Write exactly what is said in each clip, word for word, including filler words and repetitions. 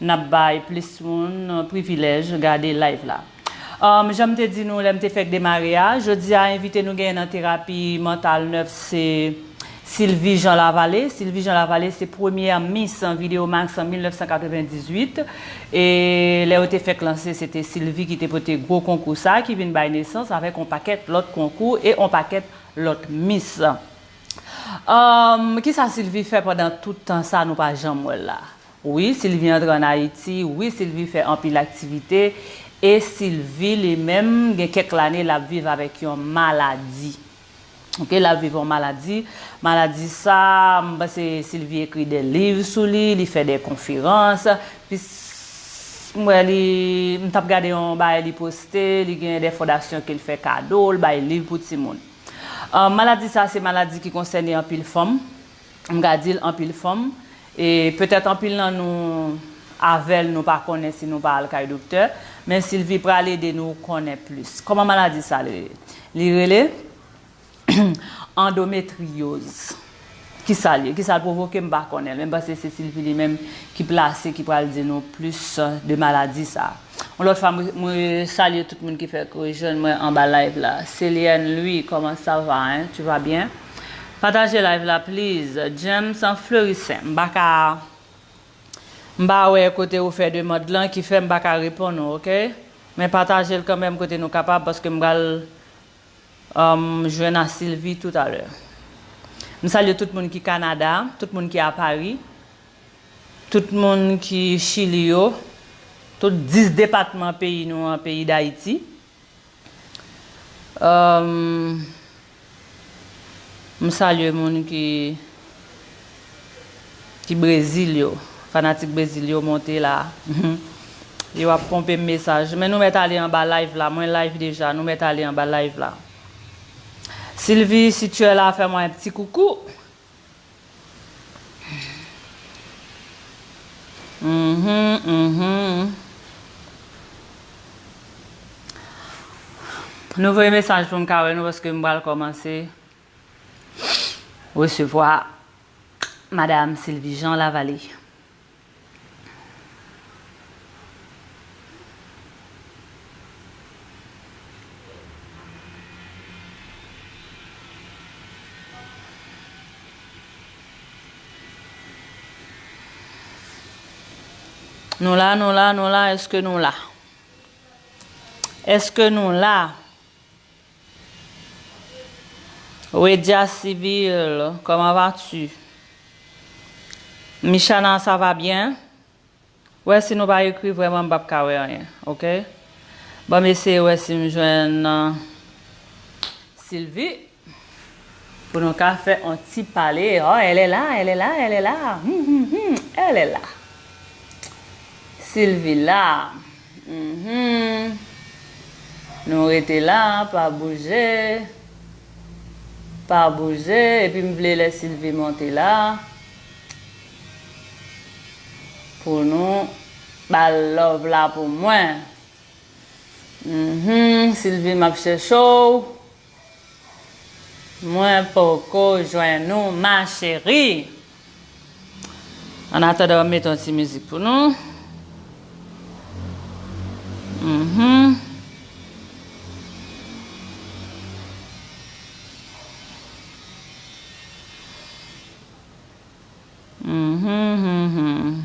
n ap bay plis moun privilèj gade live la. Um, jan m te di nou lè m te fèk demare a, jodi a envite nou genyen nan terapi mantal nèf se Sylvie Jean Lavallée. Sylvie Jean Lavallée se premyè Miss Vidéo Max an mil nèf san katrevendizuit. E lè yo te fèk lanse, se te Sylvie ki te pote gwo konkou sa, ki vin bay nesans avèk on pakèt lòt konkou e on pakèt lòt Miss. Um, kisa Sylvie fè pandan tout tan sa nou pa janm wè l la? Wi, Sylvie antre ann Ayiti. Wi, Sylvie fè anpil aktivite. E Sylvie, li menm, gen kèk lane l ap viv avèk yon maladi. Ok, l ap viv yon maladi. Maladi sa, m panse Sylvie ekri de liv sou li, li fè de konferans. Pi, m wè li, m t ap gade yon bagay li poste, li gen de fondasyon ke l fè kado, l bay liv pou timoun. Ah, maladi sa, se maladi ki konsène anpil fanm. M ka di l anpil fanm. E petèt anpil nan nou, avè l, nou pa konnen si nou pa al kay doktè. Men Sylvie pral ede nou konnen plis. Kòman maladi sa li rele? Li rele andometriyoz. Kisa l ye? Kisa l pwovoke? M pa konnen l. Men m panse se Sylvie li menm ki plase, ki pral di nou plis de maladi sa. Yon lòt fwa, mwen, mwen salye tout moun ki fèk rejwenn mwen anba live la. Célienne Louis, comment ça va, hein? Tu vas bien? Pataje live la, please. James Fleurissin, m pa ka, m pa wè kote ou fè demann lan ki fè m pa ka reponn ou, ok? Men pataje l kanmenm kote nou kapab, paske m pral, um, jwenn a Sylvie toutalè. M salye tout moun ki Kanada, tout moun ki a Paris. Tout moun ki Chili yo, tout dis depatman peyi nou an, peyi Dayiti. Ahn, m salye moun ki, ki Brezil yo. Fanatik Brezil yo monte la. Yo ap ponpe m mesaj. Men nou mèt ale anba live la. Mwen live deja. Nou mèt ale anba live la. Sylvie, si tu es là, fais-moi un petit coucou. Mhm, mhm. Nou voye mesaj pou m ka wè nou, paske m pral kòmanse resevwa Madam Sylvie Jean Lavallée. Nou la, nou la, nou la, èske nou la? Èske nou la? Wedia Civil, comment vas-tu? Michana, ça va bien? Wè, si nou pa ekri, vrèman, m p ap ka wè anyen, ok? Ban m eseye wè si m jwenn, euh, Sylvie, pou nou ka fè on ti pale. Oh, elle est là, elle est là, elle est là. Hmm, hmm, hmm, elle est là. Sylvie la. Mhm. Nou rete la, pa bouje. Pa bouje. Epi m vle lè Sylvie monte la. Pou nou ba l love la pou mwen. Mhm. Sylvie, m ap chèche w. Mwen poko jwenn ou, ma chérie. An atandan, m mete yon ti mizik pou nou. Mhm. Mhm, mhm.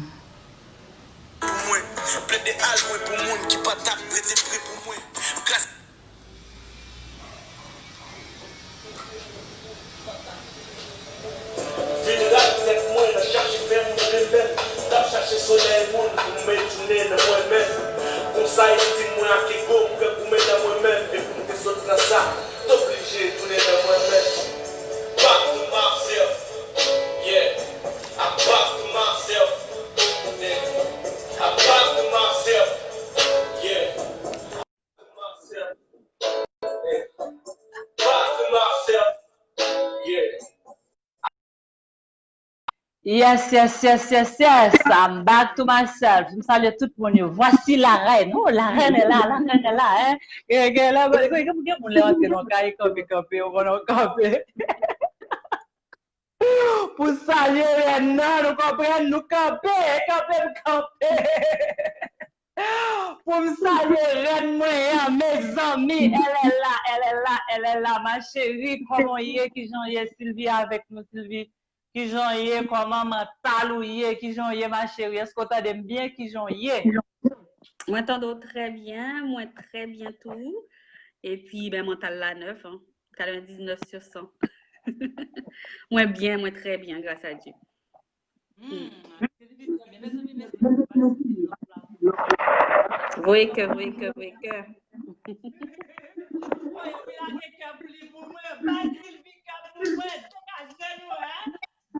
Pou mwen, plede al lwen pou moun ki pa t ap rete pre pou mwen. Gras Vin rad tèt mwen nan chache fè moun renmen m. T ap chache solèy moun pou m retounen nan mwen menm. Konsa estim mwen ak ego m pran goumen nan mwen menm. E pou m te sot nan sa, m t oblije retounen nan mwen menm. Back to myself. Yeah. I back to myself. Yeah. I back to myself. Yeah. Yes, yes, yes, yes, yes. I'm back to myself. M salye tout moun yo. Voici la reine. Oh, la reine est là, la reine est là, hein. Gen, gen, la, gen, gen, gen moun lè antre nan kay, kanpe, kanpe, ou konnen kanpe. Pou salye rèn nan, nou konprann, nou kanpe, kanpe, m kanpe. Pou m salye rèn mwen an, mezanmi, elle est là, elle est là, elle est là, ma chérie, kòman w ye, kijan w ye, Sylvie avèk nou, Sylvie, kijan w ye, kòman mantal ou ye, kijan w ye, ma chérie, èske w tande m byen, kijan w ye? Mwen tande w trè byen, mwen trè byen tou, epi, ben, mantal la nèf, hein, quatre-vingt-dix-neuf sur cent. Mwen byen, mwen trè byen, gras a Dye. Hmm, Sylvie, trè byen. Mezanmi, mezanmi, mezanmi, mezanmi. Voye kè, voye kè, voye kè. Voye, wi, lage kè pou li pou mwen. Bay Sylvie kè pou mwen. Degaje nou, hein?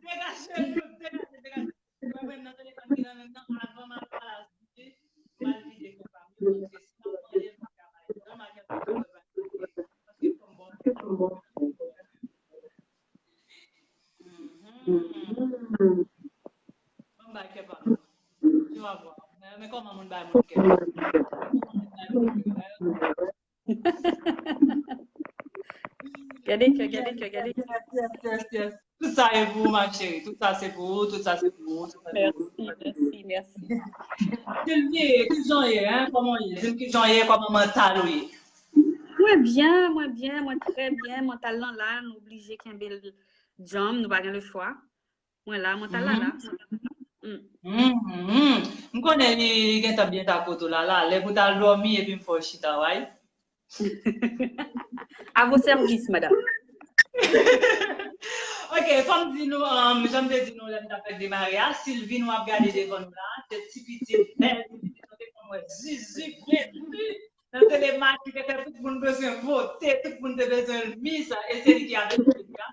Degaje nou, degaje, degaje. Mwen menm nan telefòn ki nan men m nan, avan m al pale a Sylvie, m al vide kè pa m yo, paske si m ap pale, m pa ka pale. Non, m al gen pwoblèm, paske fò m bon. Mhm. Ban m bay kè pa m. Tu vas voir. Men, men kòman moun bay moun kè. Kòman moun bay moun kè. Gade kè, gade kè, gade kè. Yes, yes, yes, yes. Tout sa e pou ou, ma chérie. Tout sa se pou ou, tout sa se pou ou, tout sa se pou ou. Mèsi, mèsi, mèsi. Sylvie, kijan w ye, hein? Kòman w ye? Di m kijan w ye, kòman mantal ou ye? Mwen byen, mwen byen, mwen trè byen. Mantal lan la, nou oblije kenbe l djanm, nou pa gen lechwa. Mwen la, mantal la la. Mm. Mhm. M konnen li, li gentan byen ta kote w la, la. Lè pou t al dòmi, epi m fè w chita, wi. À vos services, madame. Ok, fò m di nou, um, jan m te di nou lè m t ap fèk demare a, Sylvie nou ap gade devan nou la, se ti pitit bèl, ti pitit nou te konn wè zizi, pwenti, nan telemaji, te fè tout moun bezwen vote, tout moun te bezwen l Miss, e se li ki avèk Sylvie a.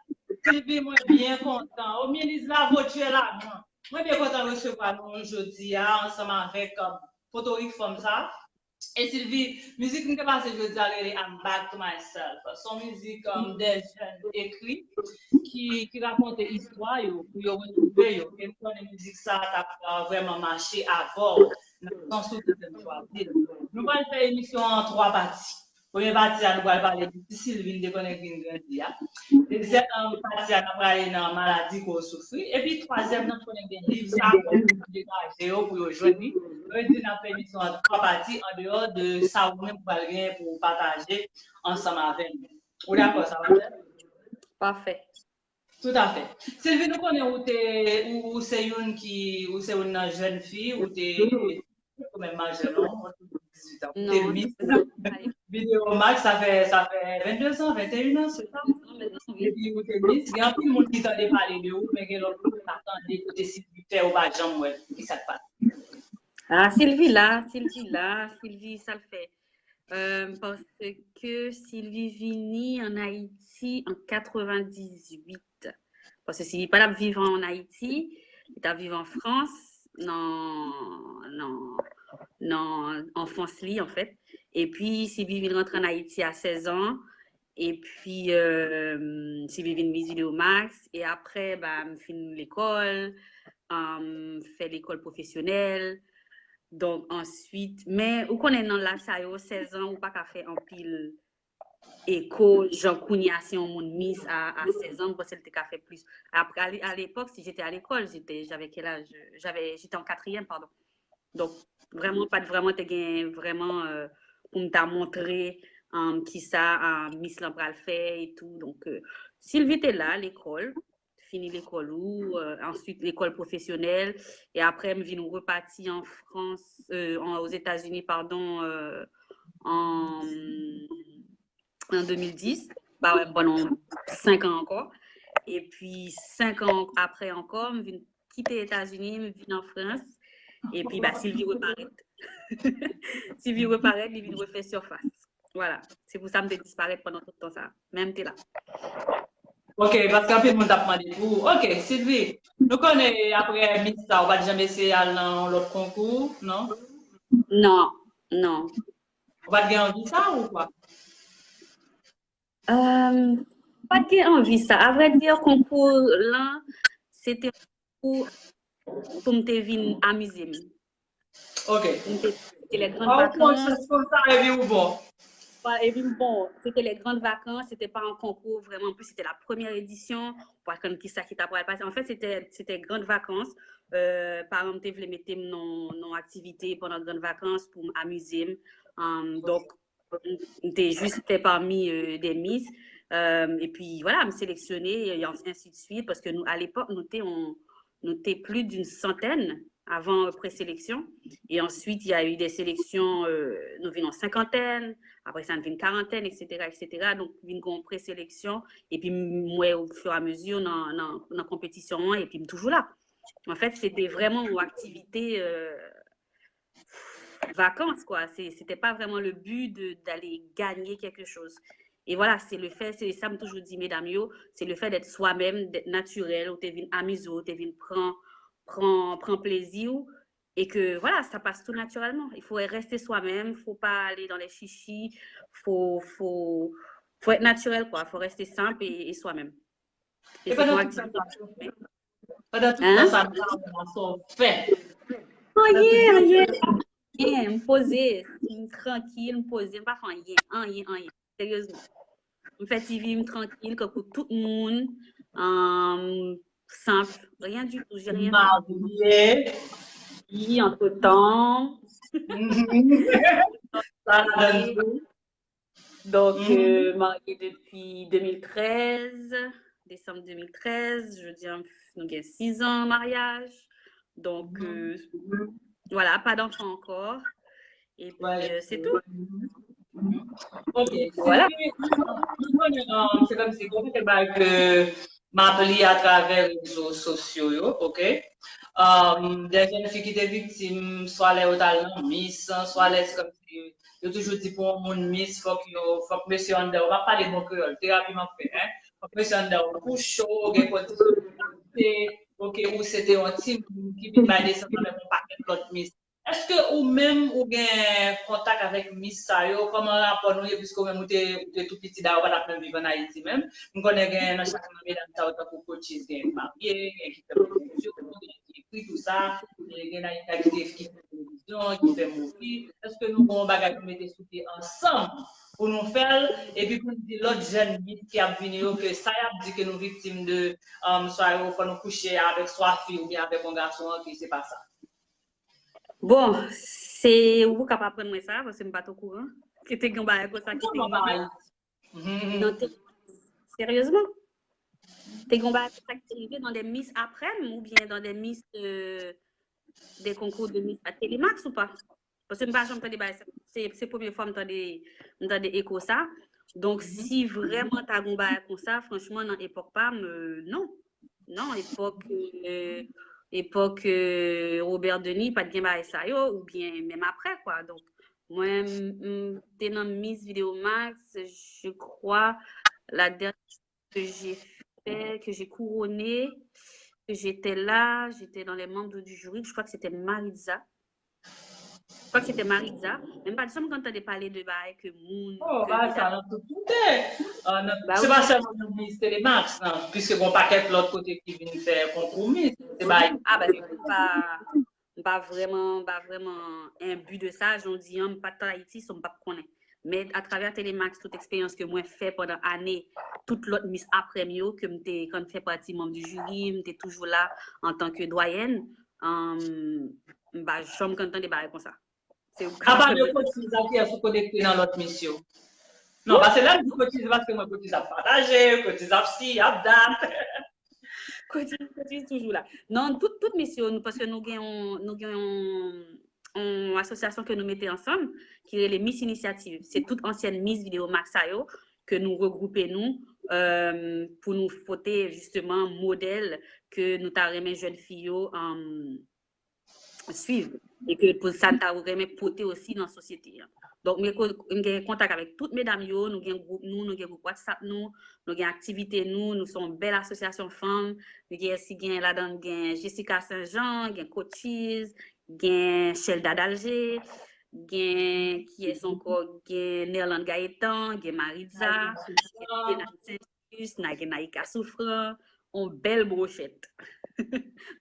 Sylvie, mwen byen kontan. Au milieu de la voiture la, mwen. Mwen byen kontan resevwa nou jodi a, ansanm avèk, um, potorik fanm sa. E Sylvie, mizik m te pase jodi a rele I'm Back to Myself. Se yon mizik, um, de jèn ekri ki, ki rakonte istwa yo pou yo retwouve yo. E m konnen mizik sa a t ap, uh, vrèman mache avè w nan sans ou te fè m chwazi l. Nou pral fè emisyon an twa pati. Premye pati a, nou pral pale de ti Sylvie n te konnen k vin grandi a. Dezyèm, um, pati a, n ap prale nan maladi ke w soufri. Epi twazyèm nan, n konnen gen liv sa pou degaje yo, pou yo jwenn li. Yo di n ap fè emisyon an twa pati, andeyò de sa ou menm ou pral gen pou w pataje ansanm avè nou. Ou dakò, sa va fè? Pafè. Tout à fait. Sylvie, nou konnen ou te, ou, ou se youn ki, ou se youn nan jèn fi, ou te, ou menm majè non, ou te dizuit an, ou te Miss Vidéo Max, sa fè, sa fè vennde zan, venteyen an, se sa? Epi ou te Miss, gen anpil moun ki tande pale de ou, men gen lòt moun ki pa tande kote Sylvie fè, ou pa janm wè l. Ki sa k pase? Ah, Sylvie la, Sylvie la, Sylvie, sa l fè? Euh, parce que Sylvie vini en Haïti en quatre-vingt-dix-huit. Parce que Sylvie pa t ap viv en Haïti, li t ap viv en France, nan, nan, nan enfance li, en fait. Epi Sylvie vin rantre en Haïti à seize ans. Epi, euh, Sylvie vin Miss Vidéo Max. E apre, ba, m fin lekòl, um, fè lekòl pwofesyonèl. Donk, answit, men ou konnen nan laj sa yo, sèz an, ou pa ka fè anpil eko, jan kounye a, si yon moun Miss a, a sèz an, m panse l te ka fè plis. Apre, à l'é-, à l'époque, si j'étais à l'école, j'étais, j'avais quel âge? J'avais, j'étais en quatrième, pardon. Donk, vrèman, pa t vrèman te gen vrèman, euh, pou m ta montre, um, kisa, um, Miss lan pral fè e tou. Donk, euh, Sylvie te la, lekòl, fini lekòl ou, euh, answit lekòl pwofesyonèl, e apre m vin repati an Frans, euh, an, Ozetazini, padon, euh, an, an de mil dis, ba wè, m pandan senk an ankò. Epi senk an apre ankò, m vin kite Etazini, m vin an Frans. Epi, ba, Sylvie reparèt. Sylvie reparèt, li vin refè sifas. Vwala. Se pou sa m te disparèt pandan tout tan sa. Men m te la. Ok, paske anpil moun t ap mande pou ou. Ok, Sylvie, nou konnen apre Miss sa, ou pa t janm eseye al nan yon lòt konkou, non? Non, non. Ou pa t gen anvi sa ou kwa? Euh, pa t gen anvi sa. À vrai dire, konkou lan, se te pou, pou m te vin amize m. Ok. M te, te les Ou grandes pran vacances. Chans konsa epi ou bon. Epi bon, se te les grandes vacances, se te pa yon konkou vrèman, anplis se te la premyè edisyon, pou al konn kisa ki ta pral pase. Anfèt, se te, se te grandes vacances. Euh, paran m te vle mete m nan yon aktivite pandan grandes vacances pou m amize m. Um, donk, m te jis fè pami euh, des Miss. Euh, epi vwala, m seleksyone, e ansi de suite, paske nou, a lepòk, nou te, on, nou te plus d'une centaine avant euh, preseleksyon. E answit, il y a eu des sélections, euh, nou vin yon senkantèn, apre sa, nou vin karantèn, et cetera, et cetera. Donk, vin gen yon preseleksyon, epi m wè au fur et à mesure nan, nan, nan konpetisyon an, epi m toujou la. Anfèt, se te vrèman yon aktivite euh, vacances, quoi. C'était pas vraiment le but de- d'aller gagner quelque chose. Et voilà, c'est le fait, c'est ça, je toujours dis, mesdames, yo, c'est le fait d'être soi-même, d'être naturel, ou te vin amize, ou te vin pran, pran, pran plezi, et que voilà, ça passe tout naturellement. Il faut rester soi-même, faut pas aller dans les chichis, faut, faut, faut être naturel, quoi, faut rester simple et, et soi-même. E pandan tout tan sa, pandan tout tan sa, m pa wè sa w fè. Anyen, anyen, anyen. M poze, m trankil, m poze, m pa fè anyen, anyen, anyen. Seryezman. M fè ti vi m trankil, kankou tout moun. Um, simple, rien du tout, j'ai rien fait. Marye. Puis, entre-temps, Mhm. Sa la donn tou. Donc, Mhm. euh, mariée depuis deux mille treize, décembre deux mille treize, je veux dire, nous avons six ans de mariage. Donc, euh, voilà, pas d'enfant encore. Et puis, Ouais, euh, c'est tout. Mhm. Ok. Voilà. Se kòmsi, se kòmsi, kòmsi se bagay ke m ap li atravè rezo sosyo yo, ok? Um, de jèn fi ki te viktim, swa lè yo t al nan Miss, swa lè se kòmsi, yo toujou di pou yon moun Miss, fòk yo, fòk mesye anndan yo, m ap pale bon kreyòl, terapi m ap fè, hein? Fòk mesye anndan yo kouche, gen kondisyon, ok, ou se te yon timoun ki vin bay nesans avèk yon pakèt lòt Miss. Èske ou menm ou gen kontak avèk Miss sa yo? Kòman rapò nou ye? Piske ou menm ou te, ou te tou piti, dayè ou pa t ap menm viv ann Ayiti menm. M konnen gen nan chak nan medam sa yo tankou Coaches gen marye, gen ki fè pwomosyon, gen ki ekri tou sa, gen nan ki te ki fè televizyon, ki fè movie. Èske nou gen yon bagay nou mete sou pye ansanm pou nou fè l, epi pou n di lòt jèn Miss ki ap vini yo ke sa y ap di ke nou viktim de, um, swa yo fò nou kouche avèk swa fi oubyen avèk yon gason an, ke se pa sa? Bon, se ou k ap aprann mwen sa, paske m pa t okouran ke te gen bagay konsa ki te rive. Non, te, seryezman, te gen bagay konsa ki te rive dans des Miss après m oubyen dans des Miss euh, des concours de Miss à Télémax ou pas? Paske m pa janm tande bagay sa. Se, se premye fwa m tande, m tande eko sa. Donk, si vrèman ta gen bagay konsa, franchman, nan epòk pa m, euh, non. Non, epòk, euh, epòk euh, Robert Denis, pa t gen bagay sa yo, oubyen menm apre, kwa. Donk, mwen, m te nan Miss Video Max, je crois, la dernière que j'ai fait, que j'ai couronné, que j'étais là, j'étais dans les membres du jury, je crois que c'était Maritza. Je crois que c'était Maritza. Men m pa t janm konn tande pale de bagay ke moun. Oh, bagay sa nan tout kote. Se pa sèlman nan Miss Telemax, non, piske gen yon pakèt lòt kote ki vin fè konkou Miss. Se bagay. Ah, ben, m pa, m pa vrèman, m pa vrèman enbi de sa. Jan w di an, m pa t Ayiti, so m p ap konnen. Men atravè Telemax, tout eksperyans ke mwen fè pandan ane, tout lòt Miss apre m yo, ke m te konn fè pati manm di jiri, m te toujou la antanke dwayèn, um, m pa janm konn tande bagay konsa. Apa de Coaches, a kiyès ou konekte nan lòt Miss yo? Non, paske lè m di Coaches, se paske mwen Coaches ap pataje, Coaches ap si, ap dat. Coaches, Coaches toujou la. Non, tout, tout Miss yo, nou, paske nou gen yon, nou gen yon, yon asosyasyon ke nou mete ansanm, ki rele Miss Initiative. Se tout ansyèn Miss Video Max sa yo, ke nou regwoupe nou, euh, pou nou pote, jisteman, modèl ke nou ta renmen jèn fi yo, um, swiv e ke pou sa n ta renmen pote osi nan sosyete an. Donk, m gen kontak avèk tout medam yo, nou gen gwoup nou, nou gen gwoup WhatsApp nou, nou gen aktivite nou, nou se yon bèl asosyasyon fanm, nou gen, si gen ladan, gen Jessica Saint Jean, gen Coaches, gen Shelda Dalger, gen kiyès ankò, gen Nerlande Gaétan, gen Maritza, gen Jenna Saint Jus, n a gen Naïka Souffrant, on bèl brochèt.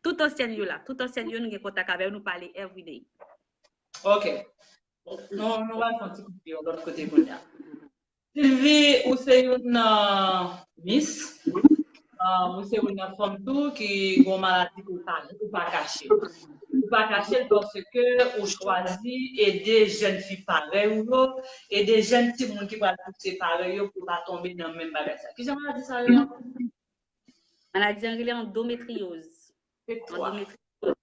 Tout ansyèn yo la, tout ansyèn yo nou gen kontak avè yo, nou pale everyday. Ok. Nou, nou pral fè yon ti kout pye yon lòt kote kounye a. Sylvie, ou se youn nan mis. Ah, ou se youn nan fanm tou ki gen yon maladi ke ou pa, ou pa kache. Ou pa kache l paske ou chwazi ede jèn fi parèy ou yo, ede jèn timoun ki pral pouse parèy yo pou yo pa tonbe nan menm bagay sa. Kijan maladi sa rele ankò? Maladi an rele andometriyoz. Se kwa? Andometriyoz.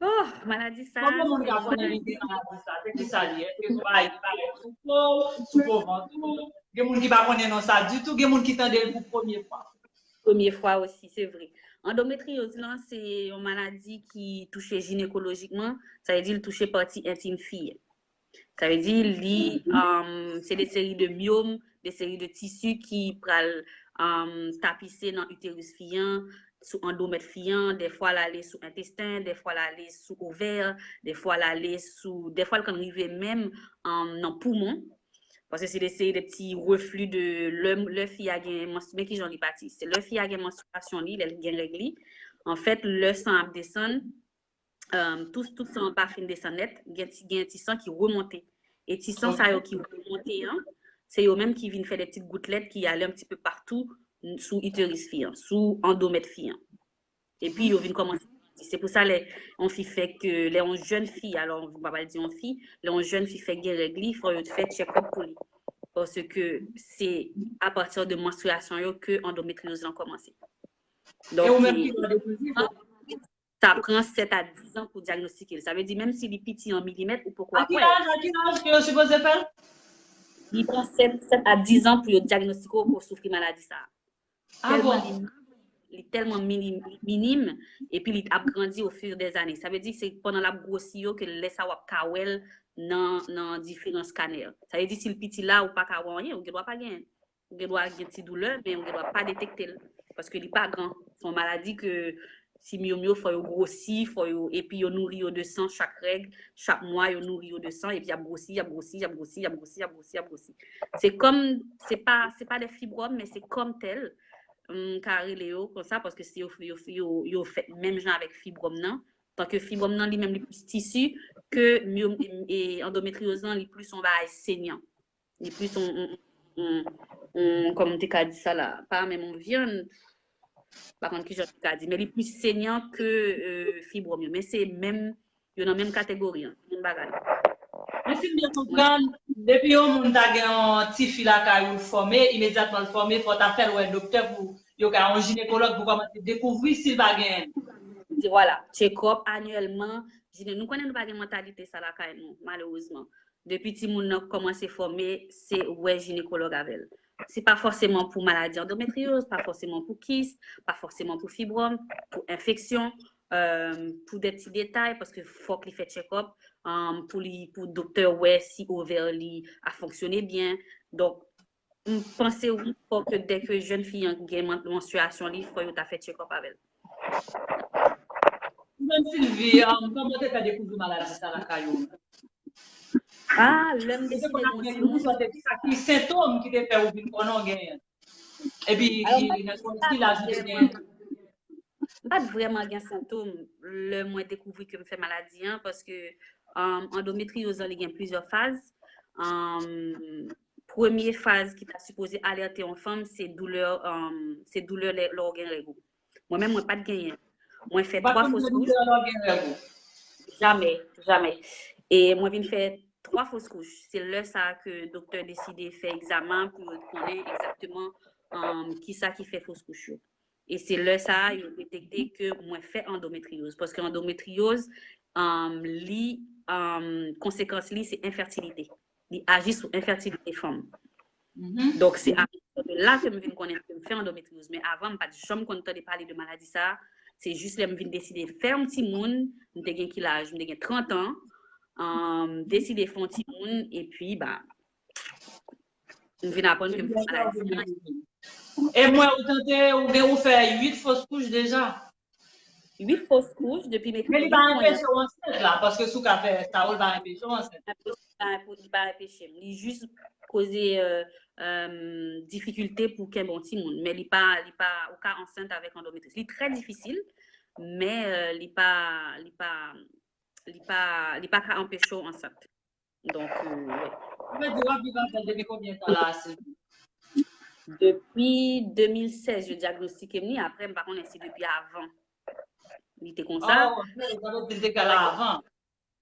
Oh, maladi sa. Konbyen moun ka konnen li gen maladi sa? Se ki sa li ye? Èske se yon bagay ki parèt sou po w, sou po vant ou? Gen moun ki pa konnen non sa ditou, gen moun ki tande l pou premye fwa. Premye fwa osi, se vre. Andometriyoz lan, se yon maladi ki touche jinekolojikman, sa vle di l touche pati entim fi. Sa vle di li um, se de seri de myòm, de seri de tisi ki pral um, tapise nan iteris fi an, sou andomèt fi an, dèfwa l ale sou entesten, dèfwa l ale sou ovè, dèfwa l ale sou, dèfwa l konn rive menm um, nan poumon. Paske se de seri de ti refli de lè, lè fi a gen mans, men kijan li pati. Se lè fi a gen manstriyasyon li, lè l gen règ li. Anfèt, lè san ap desann, um, tout, tout san an pa fin desann nèt, gen ti, gen ti san ki remonte. E ti san sa yo ki remonte an, se yo menm ki vin fè de ti goutlèt ki ale yon ti pe patou sou iteris fi an, sou andomèt fi an. Epi yo vin kòmanse grandi. Se pou sa lè yon fi fèk, lè yon jèn fi, alò m pa pral di yon fi, lè yon jèn fi fèk gen règ li, fò yo fè check-up pou li. Paske se apati de manstriyasyon yo ke andometriyoz lan kòmanse. E ou menm ki lè w dekouvri, sa pran sèt a diz an pou dyagnostike l. Sa vle di menm si li piti an milimèt, ou poko wè l. A ki laj, a ki laj ke yo sipoze fè l? Li pran sèt, sèt a diz an pou yo dyagnostike w ke w soufri maladi sa a. Tèlman li, li tèlman minim, minim, epi li ap grandi au fil des années. Sa vle di se pandan l ap gwosi yo ke lè sa w ap ka wè l nan, nan diferan skanè. Sa vle di si l piti la, ou pa ka wè anyen, ou gen dwa pa genyen. Ou gen dwa gen ti doulè, men ou gen dwa pa detekte l. Paske li pa gran. Se yon maladi ke ti myomyo, fò yo gwosi, fò yo, epi yo nouri yo de san chak règ, chak mwa yo nouri yo de san, epi y ap gwosi, y ap gwosi, y ap gwosi, y ap gwosi, y ap gwosi, y ap gwosi. Se kòm, se pa, se pa de fibwòm, men se kòm tèl, m ka rele yo konsa, paske se yo, yo, yo, yo fèt menm jan avèk fibwòm nan. Tanke fibwòm nan, li menm, li plis tisi ke myom, e, andometriyoz lan, li plis yon bagay senyan. Li plis yon, yon, yon, yon, kòman m te ka di sa la, pa menm yon vyann, pa konn kijan m te ka di, men li plis senyan ke euh, fibwòm yo. Men se menm, yo nan menm kategori an, menm bagay. Men si m byen konprann, depi yon moun ta gen yon tifi lakay ou l fòme, imedyatman l fòme, fò w ta fè l wè doktè pou yo ka yon jinekològ pou kòmanse dekouvri si l pa genyen. Vwala, check-up anyèlman, jine, nou konnen nou pa gen mantalite sa lakay nou, malerezman. Depi timoun nan kòmanse fòme, se wè jinekològ avè l. Se pa fòseman pou maladi andometriyoz, pa fòseman pou kis, pa fòseman pou fibwòm, pou enfeksyon, euh, pou de ti detay, paske fòk li fè check-up, euh, pou li, pou doktè wè si ovè li ap fonksyone byen. Donk, m panse wi, fòk dèke jèn fi an gen man- manstriyasyon li, fò yo ta fè check-up avè l. Ou menm Sylvie, um, kòman w te fè dekouvri maladi sa lakay ou? Ah, lè m deside gen yon timoun. Ki sa ki sentòm ki te fè ou vin konnen w genyen? Epi ki laj ou te genyen? M pa t vrèman gen sentòm lè mwen dekouvri ke m fè maladi an, paske um, andometriyoz lan li gen plizyè faz. Um, premye faz ki ta sipoze alète yon fanm, se doulè, um, se doulè lè, lè w gen règ ou. Mwen menm, mwen pa t genyen. Mwen fè twa fos kouch. Jamè, jamè. E mwen vin fè twa fos kouch. Se lè sa a ke doktè deside fè egzamen pou yo konnen egzakteman um, kisa ki fè fos kouch yo. E se lè sa a yo detekte ke mwen fè andometriyoz. Paske andometriyoz, um, li, um, konsekans li, se enfètilite. Li aji sou enfètilite fanm. Donk, se apati de la ke m vin konnen ke m fè andometriyoz. Men avan, m pa t janm konn tande pale de maladi sa a. Se jis lè m vin deside fè yon timoun, m te gen ki laj? M te gen trant an. Um, deside fè yon timoun, epi, ba, m vin aprann ke m fè maladi an. E mwen, ou tante, ou gen, ou fè uit fos kouch deja? Uit fos kouch depi m ekri. Men li pa enpeche w ansent la, paske si w ka fè sa, ou l pa enpeche w ansent. Li pa enpeche m. Li jis koze euh, euh, difikilte pou kenbe yon timoun. Men li pa, li pa, ou ka ansent avèk andometriyoz. Li trè difisil, men euh, li pa, li pa, li pa, li pa ka anpeche w ansent. Donk, euh, ouais. Sa vle di w ap viv avè l depi konbyen tan la, Sylvie? Depi de mil sèz, yo dyagnostike m li. Apre, m pa konnen si depi avan li te konsa. Oh, ok, sa vle di l te ka la avan.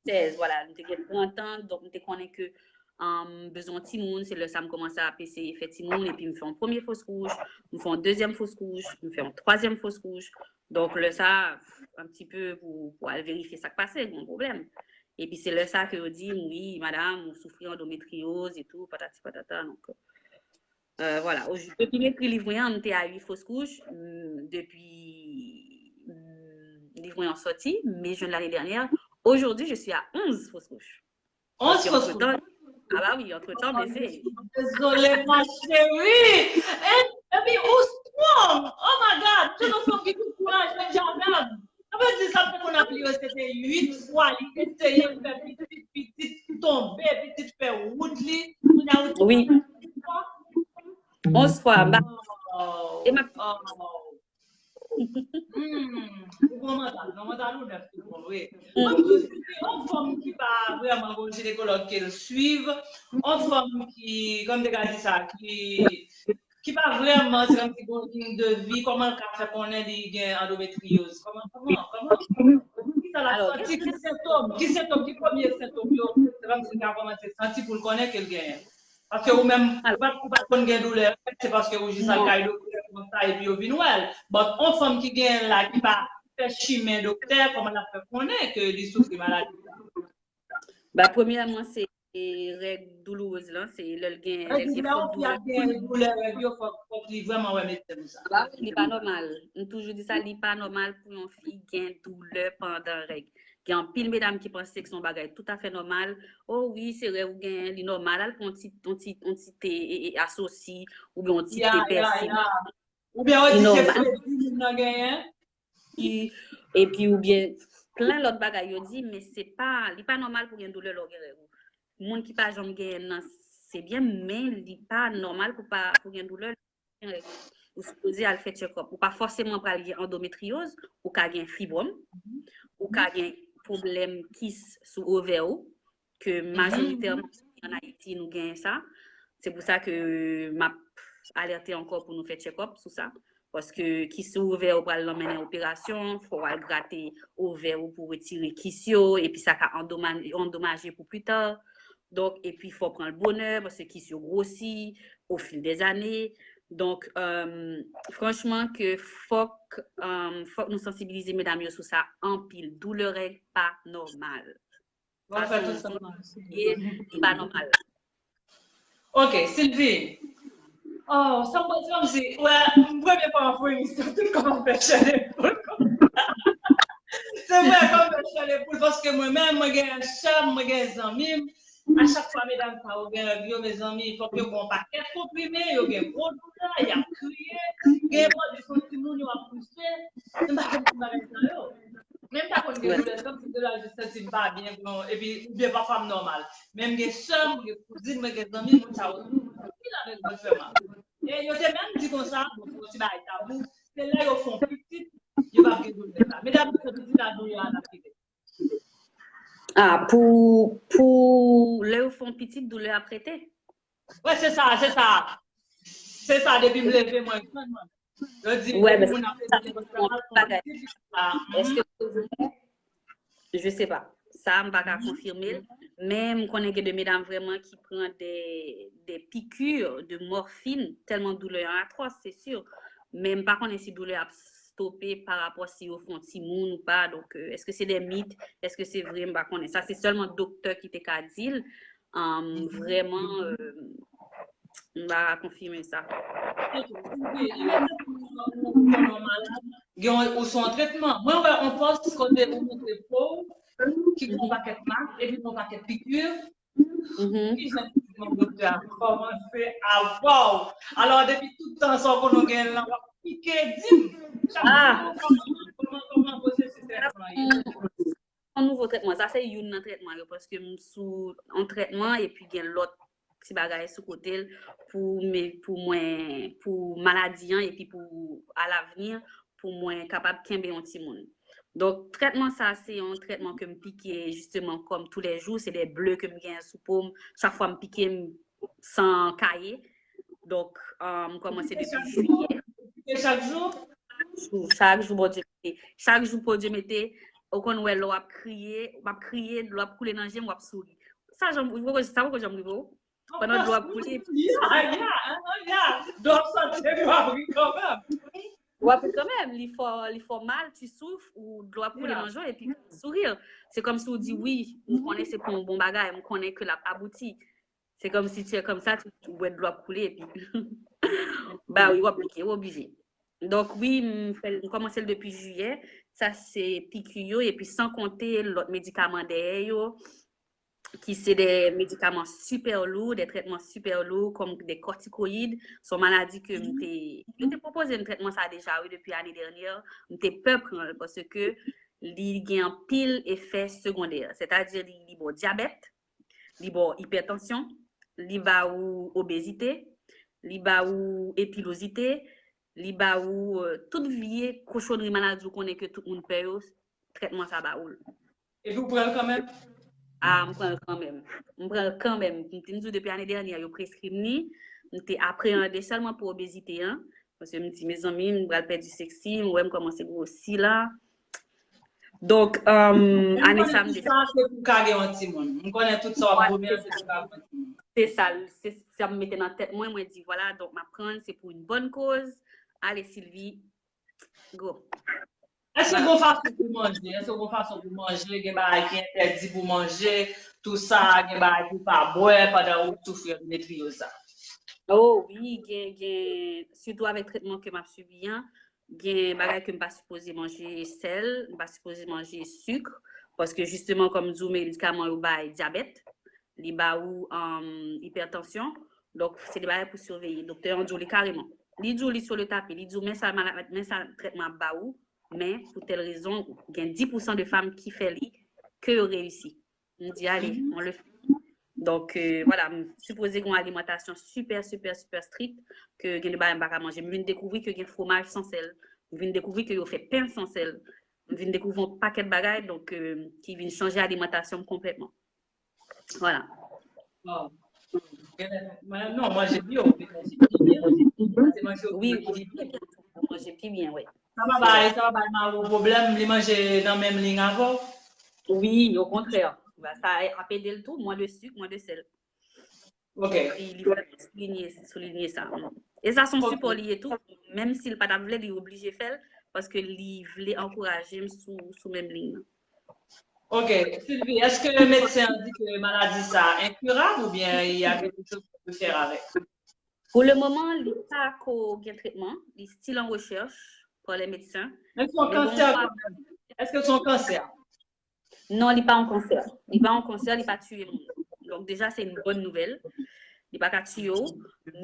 Sèz, vwala, m te gen trant an, donk m te konnen ke, um, m bezwen yon timoun, se lè sa m kòmanse ap eseye fè timoun, epi m fè yon premye fos kouch, m fè yon dezyèm fos kouch, m fè yon twazyèm fos kouch. Donk, lè sa, un petit peu pou, pou al verifye sa k pase, gen yon pwoblèm. Epi se lè sa ke yo di m, wi, madam, ou soufri andometryoz e tou, patati patata. Donk, euh, vwala. Depi m ekri liv mwen an, m te a uit fos kouch. Mm, depi, mm, liv mwen an sòti, mai, juin de l'année dernière, aujourd'hui, je suis à onze fos kouch. Onz fos kouch? Ah bah oui, entre-temps, bébé. Dezole, ma chérie. Eh, epi ou strong. Oh my God. Se yon fanm ki gen kouraj, menm jan avè m. Sa vle di sa pou moun ap li yo, se te uit fwa li eseye fè pitit, pitit tonbe, pitit fè wout li. Kounye a ou di... Oui. Onz fwa. Onz fwa, m pa... Oh, e m ap... Oh. Hmm, ou pran mantal, nan mantal ou nèf tou bon, wi. Mwen, m toujou di, yon fanm ki pa vrèman gon jinekològ ke l swiv, yon fanm ki, kòman m te ka di sa, ki, ki pa vrèman, se kòmsi gon liy de vi, kòman l ka fè konnen li gen andometryoz? Kòman, kòman, kòman? Ki sa l ap santi? Ki sentòm? Ki sentòm? Ki premye sentòm yo? Se kòmsi l ka kòmanse santi pou l konnen ke l genyen. Paske ou menm, ou pa, ou pa konn gen doulè, se paske ou jis al kay doktè konsa epi yo vin wè l. But yon fanm ki genyen l la, ki pa fè chimen doktè, kòman l ap fè konnen ke li soufri maladi sa? Ba, premyèman, se règ doulourèz lan, se lè l gen, lè l gen fòt doulè. Gen doulè, règ yo, fòk, fòk li vrèman wè medsen pou sa. Ba wi, li pa nòmal. M toujou di sa, li pa nòmal pou yon fi gen doulè pandan règ. Gen anpil medam ki panse ke se yon bagay toutafè nòmal. O wi, se rèv ou genyen, li nòmal. Al pran yon ti, yon ti, yon ti te, e, e, asosi, oubyen yon ti te pèsi. Oubyen yo di se fredi moun nan genyen. Epi, oubyen plen lòt bagay yo di, men se pa, li pa nòmal pou gen doulè lè w gen rèv ou. Moun ki pa janm genyen nan, se byen, men li pa nòmal pou pa, pou gen doulè. Ou sipoze al fè tchekòp. Ou pa fòseman pral gen andometryoz, ou ka gen fibwòm, ou ka gen pwoblèm kis sou ovè ou, ke majoritèman an Ayiti nou genyen sa. Se pou sa ke m ap alète ankò pou nou fè tchekòp sou sa. Paske kis sou ovè ou pral nan mennen operasyon, fò w al grate ovè ou pou retire kis yo, epi sa ka andoma-, andomaje pou pita. Donk, epi fò w pran l bonè, paske kis yo gwosi au fil des années. Donk, euh, franchman, ke fòk, euh, fòk nou sansibilize medam yo sou sa anpil. Doulè règ pa nòmal. Sa se yon zòn ki pa nòmal. Ok, Sylvie. Oh, sa m panse kòmsi, wè, m premye fwa m ap fè emisyon, tout kòman m fè chè de poul konsa. Se vre, kòman m fè chè de poul, paske mwen menm, mwen gen sè m, mwen gen zanmi m. A chak fwa medam sa yo gen règ yo, mezanmi, fòk yo pran yon pakèt konprime, yo gen gwo doulè, y ap kriye, gen mò di son timoun yo ap pouse. M pa konn ti bagay sa yo. Men m ta konn gen doulè, se kòmsi doulè a jis santi m pa byen, bon, epi, oubyen pafwa m nòmal. Men m gen sè m, m gen kouzin, mwen gen zanmi, moun sa yo tou, anpil avèk zòt fè mal. E yo te menm di konsa, bon, se yon ti bagay tabou, se lè yo fè yon pitit, yo p ap gen doulè sa. Men dabitid, pitit la, doulè a t ap kite. Ah, pou, pou lè yo fè yon pitit, doulè ap rete? Wè, se sa, se sa. Se sa, depi m leve, mwen jwenn mwen. Yo di, depi moun ap leve, mwen jwenn mwen. Èske se vre? Je sais pas. Sa, m pa ka konfime l. Men m konnen gen de medam vrèman ki pran de, de piqûres de morphine, tèlman doulè an atwòs, se si. Men m pa konnen si doulè ap stope pa rapò si yo fè yon timoun ou pa. Donk, euh, èske se de mit? Èske se vre? M pa konnen. Sa, se sèlman doktè ki te ka di l. Um, vrèman, euh, m pa ka konfime sa. Ok, Sylvie, ou, ou, ou malad, gen yon, ou sou yon tretman. Mwen wè yon pòs kote ou montre po w, ki gen yon pakèt mak, epi yon pakèt piki. Ki jan tretman doktè a kòmanse avè w? Alò, depi tout tan sa w konnen w genyen l lan, w ap pike, di m. Chak jou, kòman, kòman, kòman pwosesis tretman an ye? Yon nouvo tretman. Sa se youn nan tretman yo, paske m sou yon tretman epi gen lòt ti bagay sou kote l pou, pou mwen, pou maladi an epi pou alavni, pou mwen kapab kenbe yon timoun. Donk, trètman sa, se yon trètman ke m pike, jisteman, kòm toulèjou, se de ble ke m gen sou po m. Chak fwa m pike, m san kaye. Donk, m kòmanse depi jiyè. Chak jou? Chak jou, Bondye mete. Chak jou, Bondye mete. Ou konn wè lè w ap kriye, w ap kriye, dlo ap koule nan je m, w ap souri. Sa janm, sa poko janm rive w? Pandan dlo ap koule. Ya, ya, ya. Dlo ap soti, w ap ri kanmenm. W ap ri kanmenm. Li fè, li fè mal, tu souffres, ou dlo ap koule nan je w, epi souri. Se kòmsi w di wi, m konnen se pou yon bon bagay, m konnen ke l ap abouti. Se kòmsi tu es comme ça, ou wè dlo ap koule, epi ba wi, w ap pike, w oblije. Donk wi, m fè, m kòmanse l depi jiyè. Sa se piki yo, epi san konte lòt medikaman dèyè yo, ki se de medikaman sipè lou, de trètman sipè lou, kòm de kòtikoyid. Se yon maladi ke m te, yo te pwopoze m trètman sa deja, wi, depi ane dènyè. M te pè pran l, paske li gen anpil efè segondè. Sètadi, li, li ba w dyabèt, li ba w ipètansyon, li ba ou obezite, li ba ou epilozite, li ba ou tout vye kochonri maladi ou konnen ke tout moun pè yo, trètman sa ba ou l. Epi w pran l kanmenm? Ah, m pran l kanmenm. M pran l kanmenm. M te di w depi ane dènyè, yo preskri m li. M te apreyande sèlman pou obezite an. Paske m di, mezanmi, m pral pèdi seksi, m wè m kòmanse gwosi la. Donk, um, ane sa m te. Se pou ka gen yon timoun. M konnen tout sa w ap vomi an, se pou ka gen yon timoun. Se sa, se sa m mete nan tèt mwen, mwen di, vwala, donk m ap pran l, se pou yon bòn koz. Ale, Sylvie, go. Èske gon fason pou manje? Èske gon fason pou manje? Gen bagay ki entèdi pou manje? Tou sa, gen bagay pou pa bwè pandan ou soufri andometriyoz sa? Oh wi, gen, gen, sitou avèk trètman ke m ap sibi an, gen bagay ke m pa sipoze manje sèl, m pa sipoze manje sik, paske jisteman, kòm m di w, medikaman yo bay dyabèt, li ba ou um, ipètansyon, donk se de bagay pou siveye. Doktè an di w li kareman. Li di w li sou le tapi, li di w men sa, men sa trètman ap ba ou, men pou tèl rezon, gen dis pousan de fanm ki fè li, ke yo reyisi. M di, ale, on le fait. Donk, euh, vwala, m sipoze gen yon alimantasyon sipè, sipè, sipè strik, ke gen de bagay m pa ka manje. M vin dekouvri ke gen fwomaj san sèl. M vin dekouvri ke yo fè pen san sèl. M vin dekouvri yon pakèt bagay, donk, euh, ki vin chanje alimantasyon m konplètman. Vwala. Mwen, non, manje byo, manje pi byen. Se manje wi, manje pi byen, manje pi byen, wi. Sa pa bay, sa pa bay Maro pwoblèm, li manje nan menm liy avè w? Wi, okontrè. Sa ap ede l tou, mwen de sik, mwen de sèl. Ok. Li, li soulinye, soulinye sa. E sa se yon sipò li ye tou, menm si l pa t ap vle, li oblije fè l, paske li vle ankouraje m sou, sou menm liy nan. Ok. Sylvie, èske medsen an di ke maladi sa enkirab oubyen il y a quelque chose qu'on peut faire avec? Pou le moman, li pa ko gen trètman, li still an rechèch pa lè medsen. Men se yon kansè kanmenm. Èske se yon kansè? Non, li pa yon kansè. Li pa yon kansè, li pa tiye moun. Donk deja se yon bòn nouvèl. Li pa ka tiye w,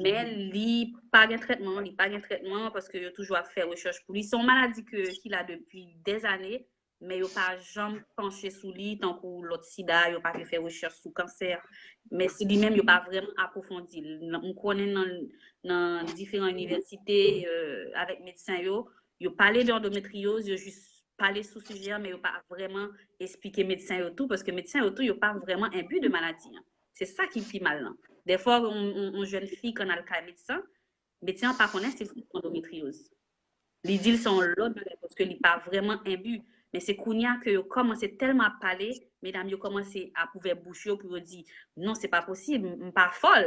men li pa gen trètman, li pa gen trètman paske yo toujou ap fè rechèch pou li. Se yon maladi ke, ki la depi dèzane, men yo pa janm panche sou li, tankou lòt sida, yo pa vle fè rechèch sou kansè. Men si li menm, yo pa vrèman apwofondi l. M konnen nan, nan diferan inivèsite, euh, avèk medsen yo, yo pale de andometriyoz, yo jis pale sou sijè an, men yo pa vrèman esplike medsen yo tou, paske medsen yo tou, yo pa vrèman enbi de maladi an. Se sa ki pi mal lan. Dèfwa, yon, yon, yon jèn fi kan al kay medsen, medsen an pa konnen si l gen andometriyoz. Li di l se yon lòt bagay paske li pa vrèman enbi. Men se kounye a ke yo kòmanse tèlman ap pale, medam yo kòmanse ap ouvè bouch yo pou yo di, non, se pa posib, m, m pa fòl,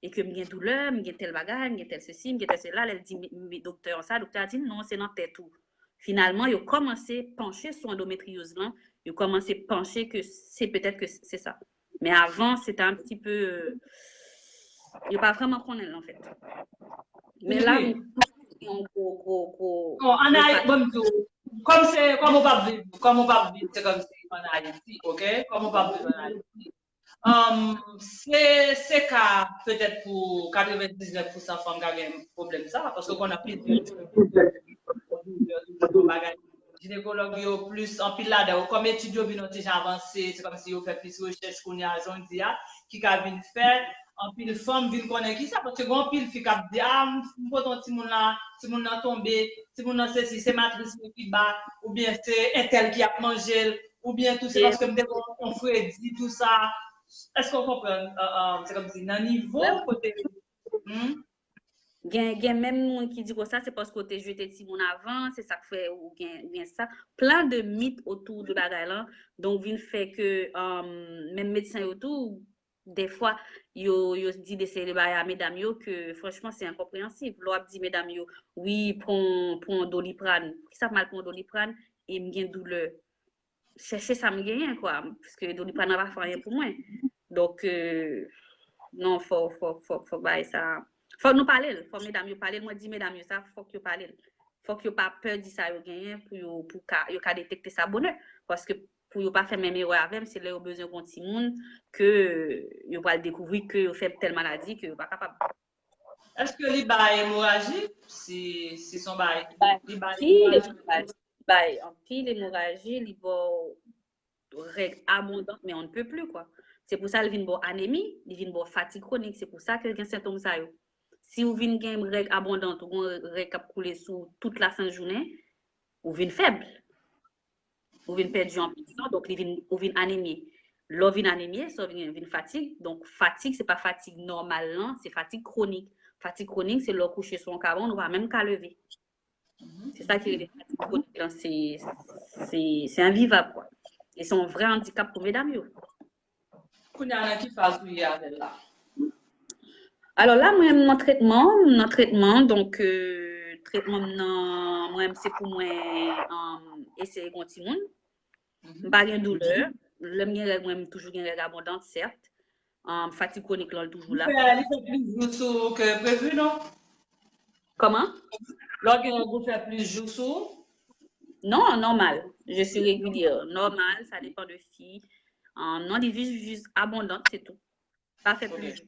e ke m gen doulè, m gen tèl bagay, m gen tèl sesi, m gen tèl sela, lè l di, men, men doktè an sa, doktè a di, non, se nan tèt ou. Finalman, yo kòmanse panche sou andometriyoz lan, yo kòmanse panche ke se petèt ke se sa. Men avan, se te un petit peu, euh, yo pa vrèman konnen l, anfèt. Men la, nou yon gwo, gwo, gwo. Bon, ann Ayiti, bon, m di w, kòm se, kòm ou p ap viv, kòm ou p ap viv, se kòm se ann Ayiti, ok? Kòm ou p ap viv ann Ayiti. Um, se, se ka petèt pou katrevendiznèf pousan fanm ka gen pwoblèm sa, paske w konnen anpil bagay. Jinekològ yo plis, anpil ladan yo, kòm etid yo vin yon ti jan avanse, se kòmsi yo fè plis rechèch kounye a, jan w di a, ki ka vin fè anpil fanm vin konnen ki sa, paske gen anpil fi k ap di, a, m, m pote yon timoun la, timoun nan tonbe, timoun nan sesi, se matris mwen ki ba, oubyen se entèl ki ap manje l, oubyen tou se paske m te gen yon fredi, tou sa. Èske w konprann? Se kòmsi nan nivo kote. Gen, gen menm moun ki di konsa, se paske w te jete timoun avan, se sa k fè ou gen, gen sa. Plen de mit otou de bagay lan. Donk, vin fè ke menm medsen yo tou, dèfwa, yo, yo di de seri de bagay a medam yo ke, franchman, se enkonpreyansib. Lè w ap di medam yo, wi, pran, pran doliprane. Poukisa m al pran doliprane e m gen doulè? Chèche sa m genyen, kwa. Paske doliprane an pa fè anyen pou mwen. Donk, non, fò, fò, fò, fò bagay sa. Fò nou pale l. Fò medam yo pale l. Mwen di medam yo sa, fòk yo pale l. Fòk yo pa pè di sa yo genyen pou yo, pou ka, yo ka detekte sa bonè. Paske pou yo pa fè menm erè avè m, se lè yo bezwen gon timoun ke yo pral dekouvri ke yo fè tèl maladi ke yo pa kapab. Èske li bay emoraji? Si, si son bay, li bay emoraji? Bay anpil emoraji, li ba w règ abondan, men on ne peut plus, kwa. Se pou sa l vin ba w anemi, li vin ba w fatig kwonik, se pou sa ke gen sentòm sa yo. Si ou vin gen règ abondan, ou gen règ k ap koule sou tout lasent jounen, ou vin fèb. Ou vin pèdi anpil san, donk li vin, ou vin anemye. Lè w vin anemye, sa w vin, vin fatig. Donk, fatig, se pa fatig nòmal lan, se fatig kwonik. Fatig kwonik, se lè w kouche sou yon kabann, ou pa menm ka leve. Se sa ki rele fatig kwonik lan, se, se, se envivab, kwa. E se yon vrè andikap pou medam yo. Kounye a, nan ki faz ou ye avè l la? Alò la, mwen, m nan tretman, m nan tretman, donk, euh, tretman m nan, mwen, se pou mwen, um, eseye gon timoun. M pa gen doulè. Lè m gen règ, mwen, m toujou gen règ abondan, sèt. Um, fatig kwonik lan, l toujou la. Li fè, li fè plis jou sou ou ke previ, non? Kòman? Lè w gen règ, ou fè plis jou sou ou? Non, normal. Je suis régulière. Normal, ça dépend de fi. Um, non, li jis, jis abondan, se tou. Pa fè plis.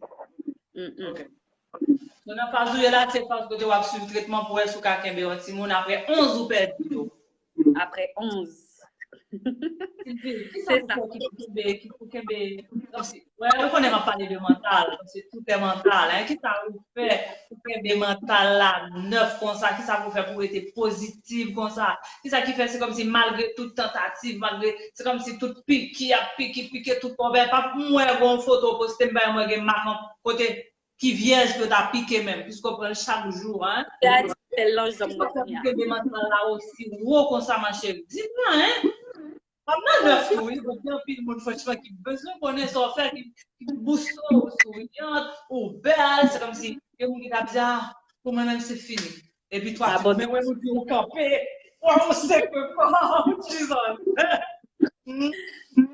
Ok. So, nan faz ou ye la, se faz kote w ap swiv tretman pou wè si w ka kenbe yon timoun apre onz ou pèdi yo. Apre onz. Kisa pou fè ki pou kenbe, ki pou kenbe, kòmsi, wè, ou konnen m ap pale de mantal, se tout est mental, hein. Kisa ou fè pou kenbe mantal la nèf konsa, kisa pou fè pou rete pozitif konsa? Kisa ki fè se kòmsi malgre tout tantativ, malgre, se kòmsi tout piki ap piki, pike tout kò, pa m wè gon foto w poste m bay mwen gen mak kote ki vyèj ke w ta pike menm, piske w pran l chak jou, hein. Se a di sèl lan janm mwen kounye a. Kisa pou kenbe mantal la osi wo konsa, ma chérie? Di m nan, hein. Fanm nan nèf tou, wi, bon, gen anpil moun, franchman, ki bezwen konnen sa w fè, ki, ki bouste w, souriant, ou bèl, se kòmsi, gen moun ki t ap di, a, pou mwen menm, se fini. Epi twa, men mwen, moun di, ou kanpe, waw, se ke pa, Jesus.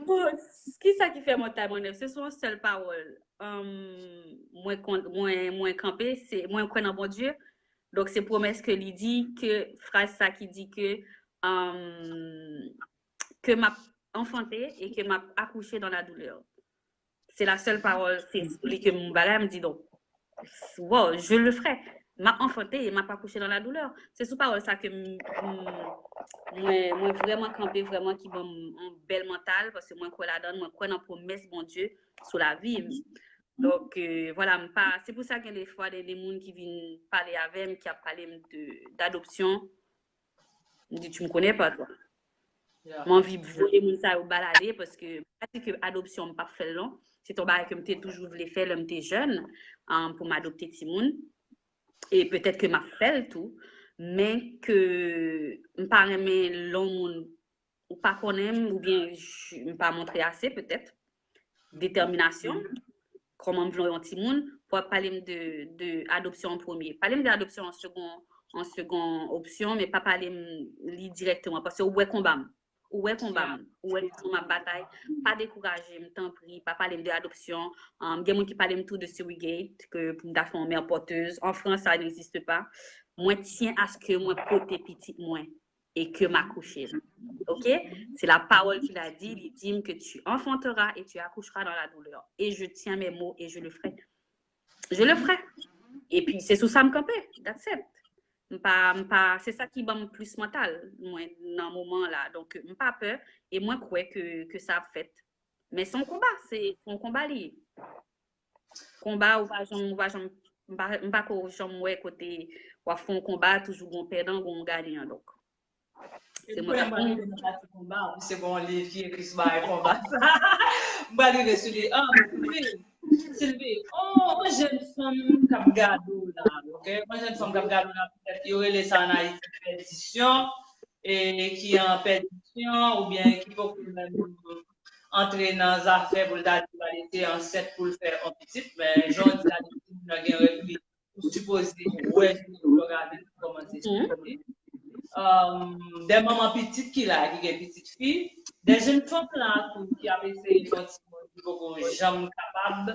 Bon, kisa ki fè mwen ta mwen nèf? Se sou yon sèl pawòl. Mwen, mwen, mwen kanpe, se, mwen kwè nan Bondye. Donk, se pwomès ke li di, ke fraz sa ki di ke, ke m ap anfante e ke m ap akouche dans la douleur. Se la sèl pawòl, se li ke m bagay, m di, donk, wow, je le ferai. M ap anfante e m ap akouche dans la douleur. Se sou pawòl sa ke m, m, mwen, mwen vrèman kanpe, vrèman ki ban m yon bèl mantal, paske mwen kwè ladan l, mwen kwè nan pwomès Bondye sou lavi m. Donk, euh, vwala, m pa, se pou sa gen defwa de, de moun ki vin pale avè m, ki ap pale m de, d'adoption. M di, tu me connais pas, toi. M anvi voye moun sa yo balade, paske m pa di ke adopsyon m p ap fè l non. Se t yon bagay ke m te toujou vle fè lè m te jèn, um, pou m adopte timoun. E petèt ke m ap fè l tou, men ke m pa renmen lè yon moun ou pa konnen m, oubyen m pa montre ase petèt detèminasyon, kòman m vle yon timoun, pou ap pale m de, de adopsyon an premye. Pale m de adopsyon an segon, an segon opsyon, men pa pale m li dirèkteman, paske ou wè konba m. Ou wè konba m. Ou wè kòman m ap batay. Pa dekouraje m, tanpri, pa pale m de adopsyon. Um, gen moun ki pale m tou de surrogate, ke pou m ta fè yon mè pòtez. An Frans, sa n'existe pas. Mwen tyen aske mwen pote pitit mwen e ke m akouche l. Ok? C'est la parole qu'il a dit, li di m ke tu enfanteras et tu accoucheras dans la douleur. Et je tiens mes mots et je le ferai. Je le ferai. Epi, se sou sa m kanpe. That's it. M pa, m pa, se sa ki ban m plis mantal, mwen, nan moman la. Donk, m pa pè, e mwen kwè ke, ke sa ap fèt. Men se yon konba, se, se yon konba li ye. Konba, ou pa janm, ou pa janm, m pa, m pa ko janm wè kote w ap fè yon konba, toujou gon pèdan, gon gayan. Donk, se mwen k ap konba. Konba, se bon liv ki ekri sou bagay konba. M pral rive sou li. Ah, Sylvie, Sylvie, oh, yon jèn fanm k ap gade w la, ok? Yon jèn fanm k ap gade w la, petèt yo rele sa an Ayiti pèdisyon, e ki an pèdisyon, oubyen ki poko menm antre nan zafè pou l ta di l ete ansent pou l fè yon pitit, men jan w di la, depi moun nan gen règ li, ou sipoze wè jinekològ avè l pou kòmanse sipòte. Dè manman pitit ki la, ki gen pitit fi, dè jèn fanm la tou ki ap eseye fè yon timoun ki poko janm kapab,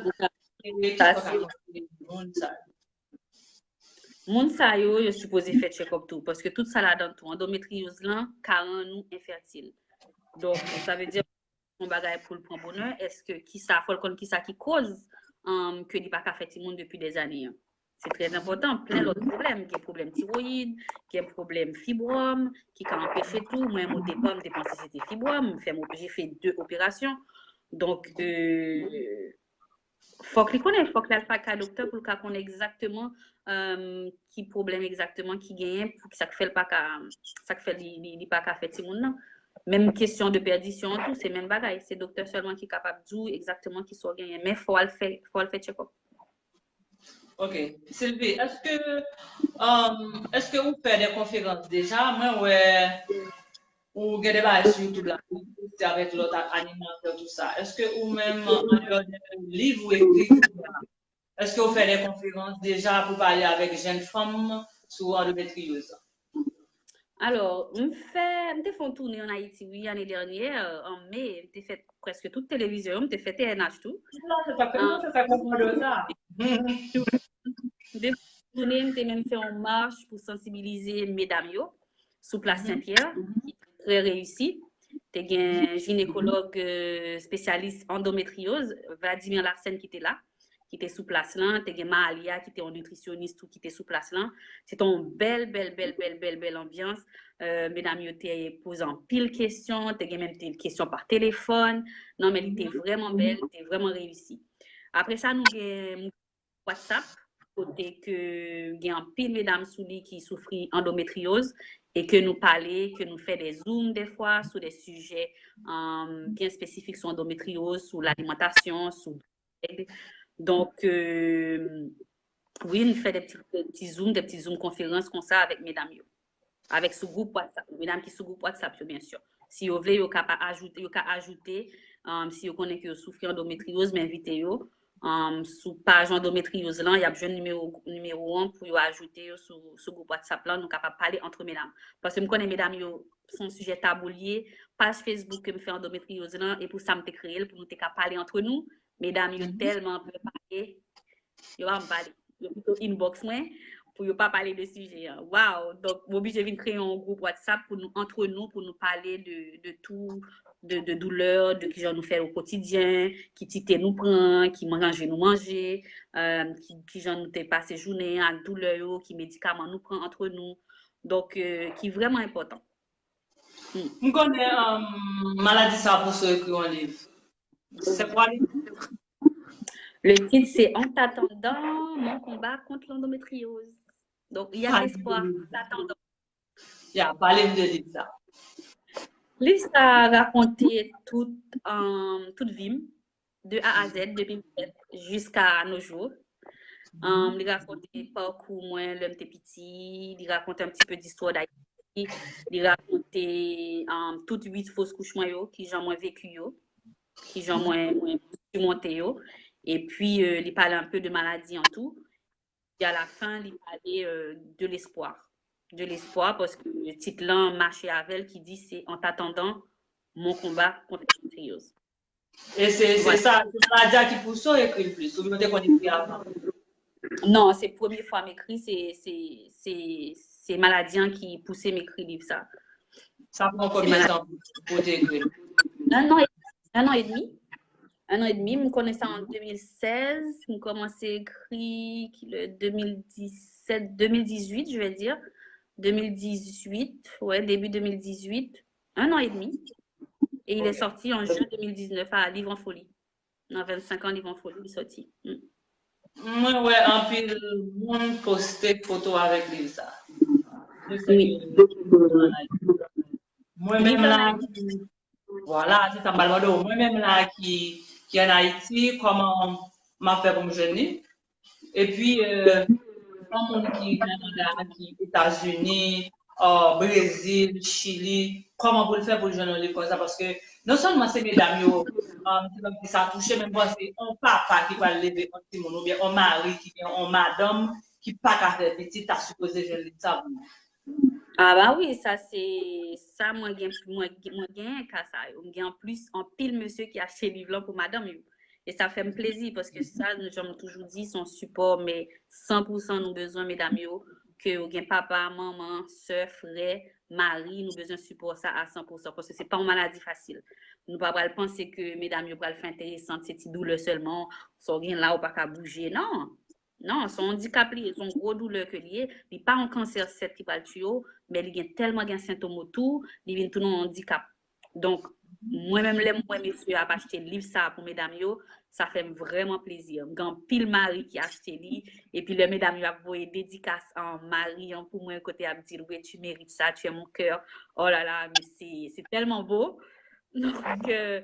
e ki sa w ka konseye moun sa yo? Moun sa yo, yo sipoze fè tchekòp tou, paske tout sa ladan tou, andometriyoz lan ka rann ou enfètil. Donk, sa vle di, yon bagay pou l pran bonè, èske kisa, fò l konn kisa ki koz um, ke li pa ka fè timoun depi dèzane an. Se trè enpòtan, plen lòt pwoblèm, gen pwoblèm tiwoyid, gen pwoblèm fibwòm, ki ka anpeche tou, mwen menm odepa, m te panse se te fibwòm, m fè m, j'ai fait deux opérations. Donk, euh, fòk li konnen, fòk li al pa kay doktè pou l ka konnen egzakteman um, ki pwoblèm egzakteman ki genyen, pou ki sa k fè l pa ka, sa k fè li, li, li pa ka fè timoun nan. Menm kesyon de pèdisyon an tou, se menm bagay. Se doktè sèlman ki kapab di w egzakteman ki sa w genyen. Men fò w al fè, fò w al fè tchekòp. Ok. Sylvie, èske um, èske ou fè de konferans deja? Mwen wè ou gen de bagay sou YouTube la, ou poste avèk lòt animatè, tou sa. Èske ou menm, andeyò de liv ou ekri, èske ou fè de konferans deja pou pale avèk jèn fanm sou andometriyoz? Alò, m fè, m te fè yon toune an Ayiti, wi, ane dènyè, an me, m te fè prèske tout televizyon yo, m te fè T N H tou. Non, se sa, se sa, se sa, konprann sa. M te fè yon toune, m te menm fè yon mach pou sansibilize medam yo sou plas Senpyè, ki te trè reyisi. Te gen jinekològ espesyalis andometriyoz, Vladimir Larsen, ki te la, ki te sou plas lan. Te gen Malia, ki te yon nitrisyonis tou, ki te sou plas lan. Se te yon bèl, bèl, bèl, bèl, bèl, bèl anbyans. Medam yo te poze anpil kesyon, te gen menm kesyon pa telefòn. Non, men li te vrèman bèl, li te vrèman reyisi. Apre sa, nou gen WhatsApp, kote ke gen anpil medam sou li ki soufri andometriyoz e ke nou pale, ke nou fè de zoom defwa sou de sijè um, byen espesifik sou andometriyoz, sou lalimantasyon, sou règ. Donk, euh, wi, nou fè de ti, de ti zoom, de ti zoom konferans konsa avèk medam yo. Avèk sou gwoup WhatsApp, medam ki sou gwoup WhatsApp yo, byen si. Si yo vle, yo ka pa ajoute, yo ka ajoute, um, si yo konnen ke yo soufri andometriyoz, m envite yo. Um, sou paj andometriyoz lan, y ap jwenn nimewo, nimewo an pou yo ajoute yo sou, sou gwoup WhatsApp lan, nou kapab pale antre medam. Paske m konnen medam yo, se yon sijè tabou l ye. Paj Facebook ke m fè andometriyoz lan, e pou sa m te kreye l, pou nou te ka pale antre nou. Medam yo tèlman pè pale, yo pa m pale. Yo pito inbox mwen pou yo pa pale de sijè an. Waw! Donk, m oblije vin kreye yon gwoup WhatsApp pou nou, antre nou, pou nou pale de, de tou, de, de doulè, de kijan nou fè o kotidyen, ki ti te nou pran, ki manje nou manje, euh, ki, kijan nou te pase jounen an ak doulè yo, ki medikaman nou pran antre nou. Donk, euh, ki vrèman enpòtan. M konnen um, maladi sa a pouse w ekri yon liv. Se kwa li? Le titre, c'est En t'attendant, mon combat contre l'endométriose. Donc, il y a de l'espoir en t'attendant. Ya, pale m de liv sa. Liv sa rakonte tout, um, tout vi m, de A a Z, depi m fèt jiska nos jours. Um, li rakonte pakou mwen lè m te piti, li rakonte un petit peu d'histoire d'Haïti, li rakonte um, tout uit fos kouch mwen yo, kijan mwen veki yo, kijan mwen, mwen simonte yo. Epi, euh, li pale un peu de maladi an tou. Epi a la fin, li pale euh, de lespwa. De lespwa, paske tit lan mache avè l ki di se En t'attendant, mon combat contre l'endométriose. E se se sa, se maladi a ki pouse w ekri l plis, oubyen w te konn ekri avan? Non, se premye fwa m ekri, se se se se maladi an ki pouse m ekri liv sa. Sa pran konbyen tan pou w te ekri l? Un an, un an et demi. Un an et demi, m konnen sa an de mil sèz, m kòmanse ekri ki le de mil disèt, de mil dizuit, je vais dire, de mil dizuit, ouais, début de mil dizuit, un an et demi. Et il est sorti en juin deux mille dix-neuf à Livre en Folie. Nan vennsenk an, Livre en Folie, li sòti. Mm. Mwen wè anpil moun poste foto avèk liv sa. Je sais Oui. que mwen menm la ki vwala, se sa m pral mande w. Mwen menm la ki ki ann Ayiti, kòman m ap fè pou m jwenn li? Epi euh, yon moun ki Kanada, ki Etazini, uh, Brezil, Chili, kòman pou l fè pou l jwenn yon liv konsa? Paske non sèlman se medam yo um, ki sa touche, men m panse yon papa ki pral leve yon timoun oubyen yon mari ki gen yon madanm ki pa ka fè pitit, ta sipoze jwenn liv sa pou li. Ah bah oui, sa se sa mwen gen mwen mwen gen ka sa yo. Mwen gen anplis anpil mesye ki achte liv lan pou madanm yo. E sa fè m plezi paske sa nou janm toujou di se yon sipò men san pou san nou bezwen medam yo ke ou gen papa, manman, sè, frè, mari, nou bezwen sipò sa a san pou san paske se pa yon maladi fasil. Nou pa pral panse ke medam yo pral fè enteresant se ti doulè sèlman, sa w gen la ou pa ka bouje, non. Non, se yon andikap li ye, se yon gwo doulè ke li ye. Li pa yon kansè sèt ki pral tiye w, men li gen tèlman gen sentòm otou, li vin tounen yon andikap. Donk, mwen menm lè m wè mesye ap achte liv sa pou medam yo, sa fè m vrèman plezi. M gen anpil mari ki achte li, epi lè medam yo ap voye dedikas an mari an pou mwen kote ap di l, wi, tu mérites ça, tu es mon cœur. Oh là là, men se se tèlman bo. Donk, euh,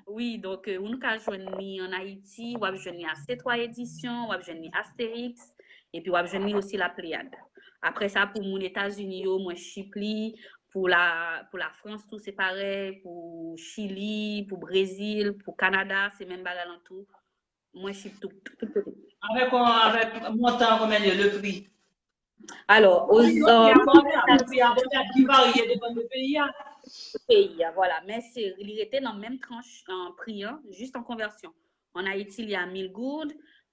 wi, donk, euh, ou ka jwenn li an Ayiti, w ap jwenn li a C trois Éditions, w ap jwenn li Astérix, epi w ap jwenn li osi La Pléiade. Apre sa, pou moun Etazini yo, mwen ship li, pou la, pou la Frans tou se parèy, pou Chili, pou Brezil, pou Kanada, se menm bagay lan tou. Mwen ship tout, tout kote. Avèk, avèk montan, konbyen li ye, le prix? Alò, o- Prix yo pi abòdab, prix abòdab ki varye depann de peyi a. Peyi a, vwala. Men se li rete nan menm tranch an pri an, jis an konvèsyon. An Ayiti, li a mil goud.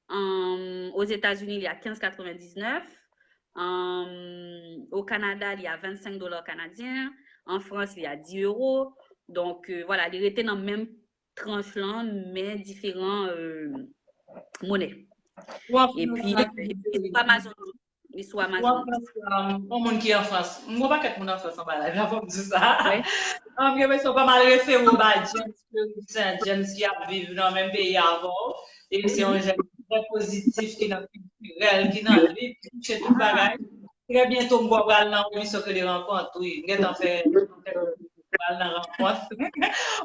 An Ozetazini, li a kenz katrevendiznèf. An o Kanada, li a vennsenk dola kanadyen. An Frans, li a dis euro. Donk, euh, vwala, li rete nan menm tranch lan, men diferan euh, monè. Epi, li sou Amazon. Li sou Amazon. Yon moun ki an Frans. Mwen pakèt moun an Frans anba live la, fò m di sa. Mwen gen enpresyon pa mal refere w ba James Fleuristin, James ki ap viv nan menm peyi avè w. E se yon jèn trè pozitif, ki nan kiltirèl, ki nan liv, ki touche tout bagay. Trè byento, m kwè pral nan yon emisyon ke de rankont, wi. M gentan fè pral nan rankont.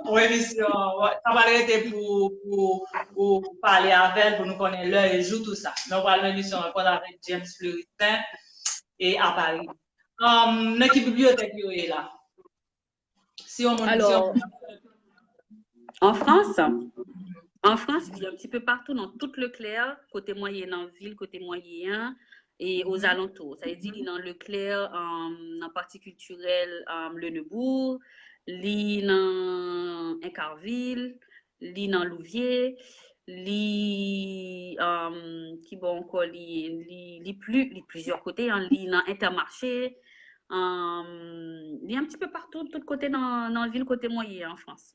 Yon emisyon, sa pral rete pou, pou, pou pale avè l, pou nou konnen lè e jou, tou sa. Men w pral nan emisyon rankont avèk James Fleuristin e a Paris. Um, nan ki bibliyotèk yo ye la? Si yon moun, si yon An Frans, an Frans, li un petit peu partout dans tout Leclerc, kote mwen ye nan vil, kote mwen ye an, e ozalantou. Sa vle di li nan Leclerc, um, nan pati kiltirèl um, Le Neubourg, li nan Incarville, li nan Louviers, li um, ki bò ankò li li li pli li plizyè kote an, li nan Intermarché, um, li un petit peu partout, tout kote nan nan vil kote mwen ye an Frans.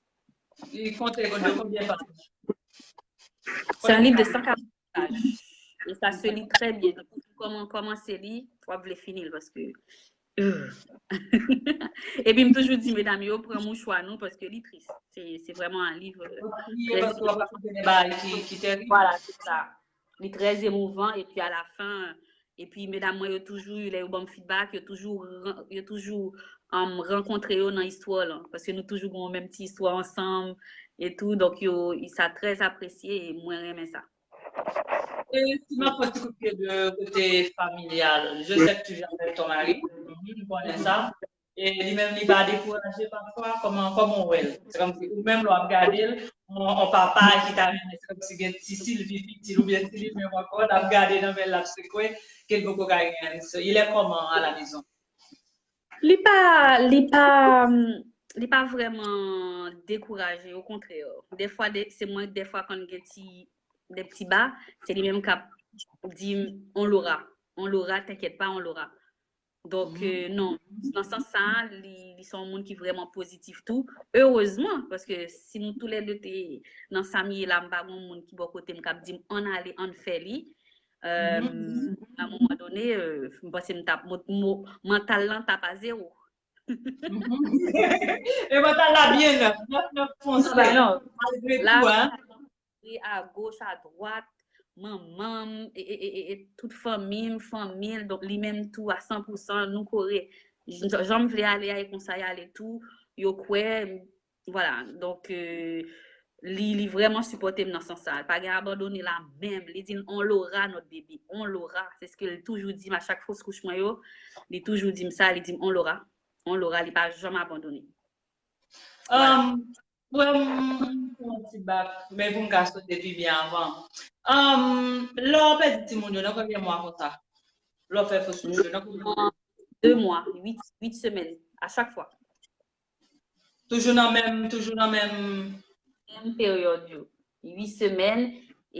Li konte konbyen paj? Se un livre de cent quarante pages. E sa se li trè byen. Donk, kòman kòmanse li, w ap vle fini l paske Epi m toujou di medam yo pran mouchwa nou paske li tris. Se se vrèman un livre Priye paske w ap rakonte de bagay ki, ki terib. Vwala, se sa. Li trè emouvan epi a la fen epi medam mwen yo toujou lè yo ban m feedback yo toujou ran- yo toujou um, rankontre yo nan istwa lan paske nou toujou gen yon menm ti istwa ansanm e tou donk yo sa trè apresye e mwen renmen sa. E si m ap fè ti kout pye de kote familial, je sais que tu vis avec ton mari, m konnen sa. E li menm li pa dekouraje pafwa, kòman kòman w wè l? Se kòmsi ou menm lè w ap gade l, on, on papa ki ta renmen se kòmsi gen ti Sylvie pitit oubyen ti li menm ankò, l ap gade nan men l ap sekwe, ke l poko ka gen. So, il est comment à la maison? Li pa li pa li pa vrèman dekouraje, okontrè. Defwa de, se mwen defwa kan gen ti de ti ba, se li menm k ap di m on lora, on lora, t'inquiète pas, on lora. Donk, euh, non, nan sans sa, li, li se yon moun ki vrèman pozitif tou. Erezman, paske si nou toulède te nan sa m ye la, m pa gen yon moun ki bò kote m k ap di m ann ale, ann fè li. Euh, a un moment donné, euh, m panse m t ap, mo- mo- mantal lan t ap a zewo. E mantal la byen nèf, nèf nèf fonse. Ah, non. Malgre La, tou, hein. A goch, a dwat, manman m, e, e, e, e, e tout fanmi m, fanmi l, donk li menm tou a san pou san, nou kore. Jan m vle ale a, e konsa y ale tou, yo kwè, vwala. Donk, euh, li, li vrèman sipòte m nan sans sa. Li pa gen abandone la menm. Li di m, "On l'aura, notre bébé, on l'aura." Se sa ke li toujou di m a chak fos kouch mwen yo. Li toujou di m sa, li di m, "On l'aura, on l'aura." Li pa janm abandone. Vwala. Um, Mwen, m fè yon ti bak, men pou m ka sot epi byen avan. Anm, lè w pèdi timoun yo, nan konbyen mwa konsa? Lè w fè fos kouch yo, nan konbyen mwa? De mwa, uit, uit semèn, a chak fwa. Toujou nan menm, toujou nan menm. Menm peryòd yo. Uit semèn,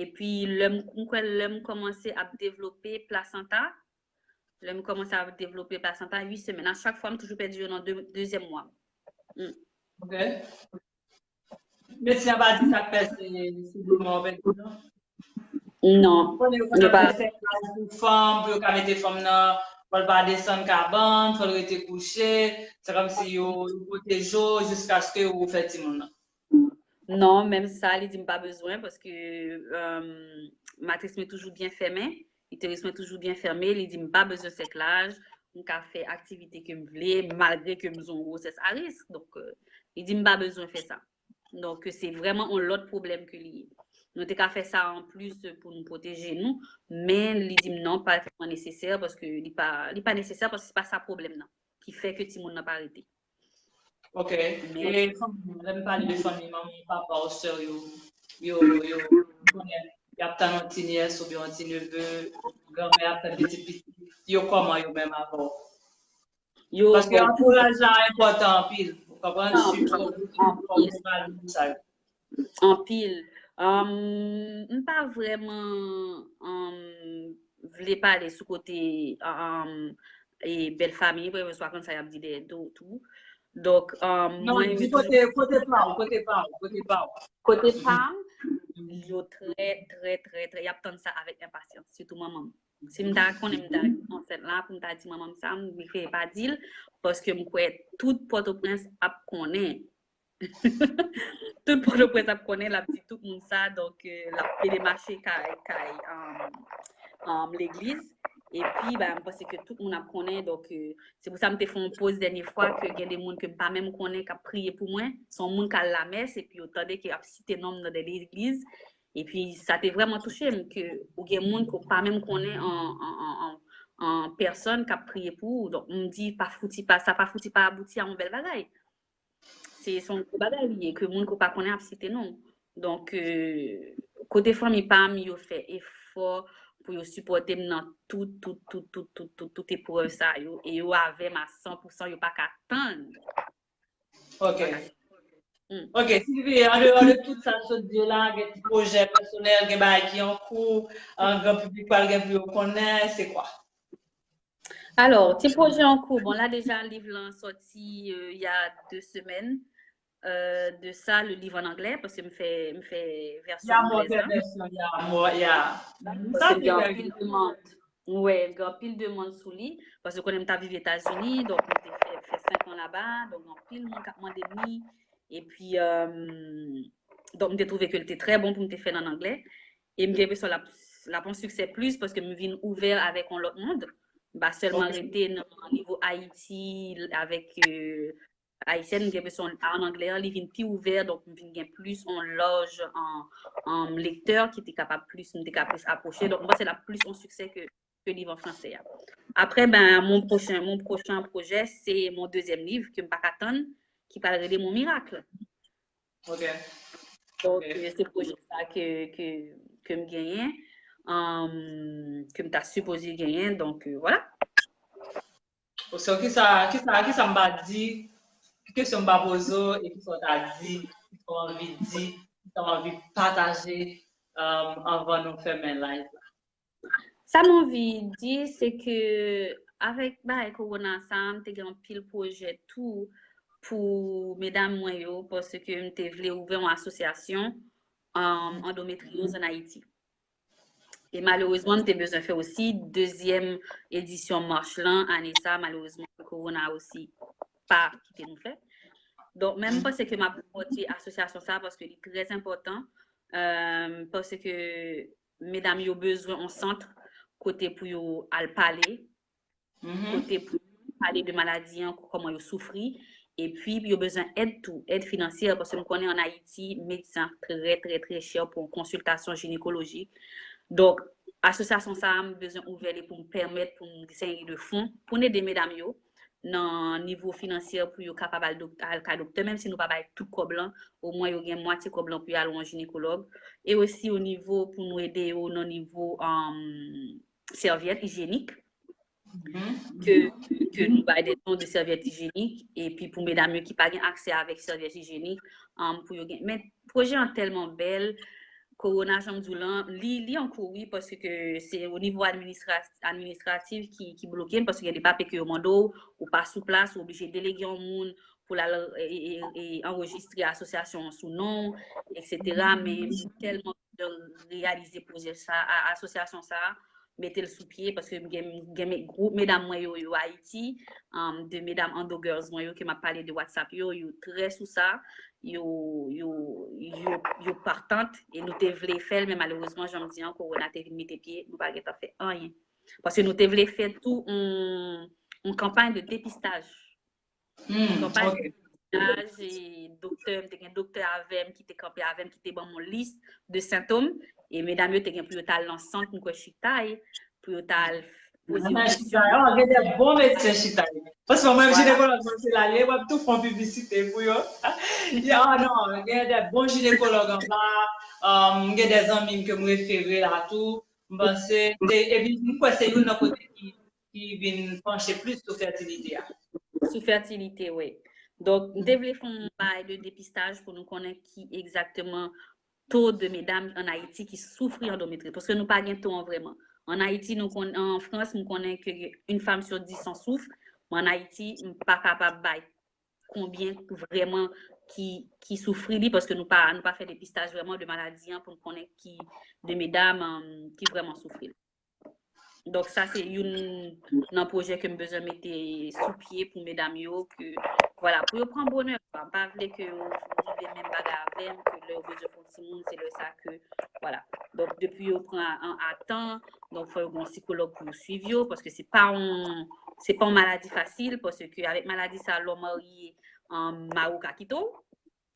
epi lè m, m kwè lè m kòmanse ap devlope plasanta, lè m kòmanse ap devlope plasanta, uit semèn. A chak fwa, m toujou pèdi yo nan de, dezyèm mwa. Mm. Ok. Medsen an pa di sa k fè se, se doulman w pèdi nan? Non. Konnen yo konn ap fè sèklaj pou fanm, pou yo ka mete fanm nan, fò l pa desann kabann, fò l rete kouche. Se kòmsi yo, yo pwoteje w jiskaske ou fè timoun nan. Non, menm sa, li di m pa bezwen, paske, euh, matris mwen toujou byen fèmen, iteris mwen toujou byen fèmen, li di m pa bezwen sèklaj, m ka fè aktivite ke m vle, malgre ke m se yon gwosès a risk. Donk, euh, li di m pa bezwen fè sa. Donk, se vrèman yon lòt pwoblèm ke li ye. Nou te ka fè sa anplis pou nou pwoteje nou, men li di m non, pa vrèman nesesè, paske li pa, li pa nesesè, paske se pa sa pwoblèm nan, ki fè ke timoun nan pa rete. Ok. Men e fanmi, lè m pale de fanmi, manman, papa w, sè w yo, yo, yo, konnen, y ap tann yon ti nyès oubyen yon ti neve, granmè ap tann pitit pitit, yo kòman yo menm avè w? Yo, paske bon, antouraj la enpòtan anpil. Ou konprann? Anpil, sipò, anpil, anpil. Anpil. Um, m pa vrèman, um, vle pale sou kote, um, e bèl fanmi, premye swa konn sa y ap di dèyè do tou. Donk, um, non, mwen di kote, kote pa w, kote pa w, kote pa w. Kote pa m, yo trè, trè, trè, trè, y ap tann sa avèk enpasyans, sitou manman m. Si m ta konnen m ta ansent la, pou m ta di manman m sa, m prefere pa di l, paske m kwè tout Pòtoprens ap konnen. Tout Pòtoprens ap konnen, l ap di tout moun sa, donk, euh, l ap pede mache kay, kay, um, um, legliz. Epi, ba, m panse ke tout moun ap konnen, donk, euh, se pou sa m te fè yon poz dènye fwa ke gen de moun ke m pa menm konnen k ap priye pou mwen. Se yon moun k al lamès, epi yo tande ke y ap site non m nan de legliz. Epi, sa te vrèman touche m ke ou gen moun ke w pa menm konnen an, an, an, an, an pèsòn k ap priye pou ou. Donk, m di, pa fouti pa, sa pa fouti pa abouti a yon bèl bagay. Se, se yon gwo bagay li ye, ke moun ke w pa konnen ap site non w. Donk, euh, kote fanmi pa m, yo fè efò pou yo sipòte m nan tout, tout, tout eprèv sa yo. E yo avè m a san pou san, yo pa ka tann. Ok. Hmm. Ok, Sylvie, an deyò de tout sa w sot di yo la, gen ti pwojè pèsonèl, gen bagay ki an kou, euh, gran piblik pral gen pou yo konnen, se kwa? Alò, ti pwojè an kou, bon, la deja, liv lan sòti, euh, il y a deux semaines. Euh, de sa, le livre en anglais, paske m fè, m fè vèsyon anglèz la. Ya, m wè vèsyon, ya, m wè, ya. Sa se gen anpil demann. Wi, gen anpil demann sou li, paske konnen m t ap viv Etazini, donk m te fè, fè senk an laba, donk gen anpil moun k ap mande m li, epi, euh, donk m te twouve ke l te trè bon pou m te fè l an anglè, e m gen enpresyon l ap, l ap yon siksè plis, paske m vin ouvè avèk yon lòt mond, m pa sèlman rete nan nivo Ayiti, avèk, euh, ayisyèn, m gen enpresyon an anglè an, li vin pi ouvè, donk m vin gen plis on lòj an, an lektè ki te kapab plis, m te ka plis apwoche. Donk m panse l ap plis on siksè ke, ke liv an fransè a. Apre, ben, mon prochain, mon prochain projet, se mon dezyèm liv ke m pa ka tann, ki pral rele Mon Miracle. Ok. Donk, euh, se pwojè sa ke, ke, ke m genyen, um, ke m ta sipoze genyen. Donk, euh, vwala. So, kisa, kisa, kisa m pa di, ki kesyon m pa poze w, e kisa w ta di, kisa w anvi di, kisa w anvi pataje, um, anvan nou fèmen live la? Sa m anvi di, se ke avèk bagay kowona sa, m te gen anpil pwojè tou pou medam mwen yo, paske m te vle ouvè yon asosyasyon, um, andometriyoz an Ayiti. E malerezman, m te bezwen fè osi dezyèm edisyon mach lan ane sa. Malerezman, kowona osi pa kite nou fè. Donk, men m panse ke m ap sipòte asosyasyon sa paske li trè enpòtan. Euh, paske medam yo bezwen yon sant kote pou yo al pale, kote pou pale de maladi an, kòman yo soufri. Epi, yo bezwen èd tou, èd finansyè, paske m konnen an Ayiti, medsen trè, trè, trè chè pou yon konsiltasyon jinekolojik. Donk, asosyasyon sa a, m bezwen ouvè li pou m pèmèt pou m gen de fon, pou n ede medam yo nan nivo finansyè pou yo kapab al, dok- al ka doktè, menm si nou pa bay tout kòb lan, omwen yo gen mwatye kòb lan pou yo al wè yon jinekològ. E osi o nivo pou nou ede yo nan nivo um, sèvyèt ijyenik, ke, ke nou bay de don de sèvyèt ijyenik, epi pou medam yo ki pa gen aksè avèk sèvyèt ijyenik, um, pou yo gen. Men pwojè an tèlman bèl, kowona, jan m di w lan, li, li an kou, wi, paske se o nivo administra- administratif ki, ki bloke m, paske gen de papye ke yo mande w, ou pa sou plas, ou oblije delege yon moun pou l al e, e, e, e anrejistre asosyasyon an sou non w, etsetera. Men m tèlman kontan reyalize pwojè sa, a- asosyasyon sa, mete l sou pye, paske m gen, gen me- gwoup medam mwen yo, yo Ayiti, um, de medam Ando Girls mwen yo, ke m ap pale de WhatsApp yo, yo trè sou sa, yo, yo, yo, yo partant, e nou te vle fè l, men malerezman, jan m di an, kowona te vin mete pye, nou pa gentan fè anyen. Paske nou te vle fè tou yon, yon kanpay de depistaj. Kanpay de depistaj, e doktè, m te gen doktè avè m ki te kanpe avè m, ki te ban m yon lis de sentòm, e medam yo te gen pou yo t al nan sant, m kwè Chitay, pou yo t al poze yo kesyon. Gen de bon medsen Chitay. Paske mwen, jinekològ mwen se la, li w ap tou fè yon piblisite pou yo. Ya, non, gen de bon jinekològ anba, um, gen de zanmi m ke m refere la tou. M panse, se- epi m kwè se youn nan kote ki, ki vin panche plis sou fètilite a. Sou fètilite, wi. Donk, m te vle fè yon bagay de depistaj pou nou konnen ki egzakteman to de medam an Ayiti ki soufri andometryoz, paske nou pa gen to an vrèman. An Ayiti, nou konn, an Frans, m konnen ke une femme sur dix en souffre, men an Ayiti, m pa kapab bay konbyen vrèman ki, ki soufri li, paske nou pa, nou pa fè depistaj vrèman de maladi an pou n konnen ki de medam um, ki vrèman soufri li. Donk, sa se youn nan pwojè ke m bezwen mete sou pye pou medam yo, ke, vwala, pou yo pran bonè, kwa. M pa vle ke yo rive menm bagay avè m, ke lè yo bezwen fè yon timoun, se lè sa ke, vwala. Donk, depi yo pran an atan, donk, fò yo gen yon sikològ pou yo swiv yo, paske se pa yon, se pa yon maladi fasil, paske avèk maladi sa, lè w marye, um, mari w ka kite w.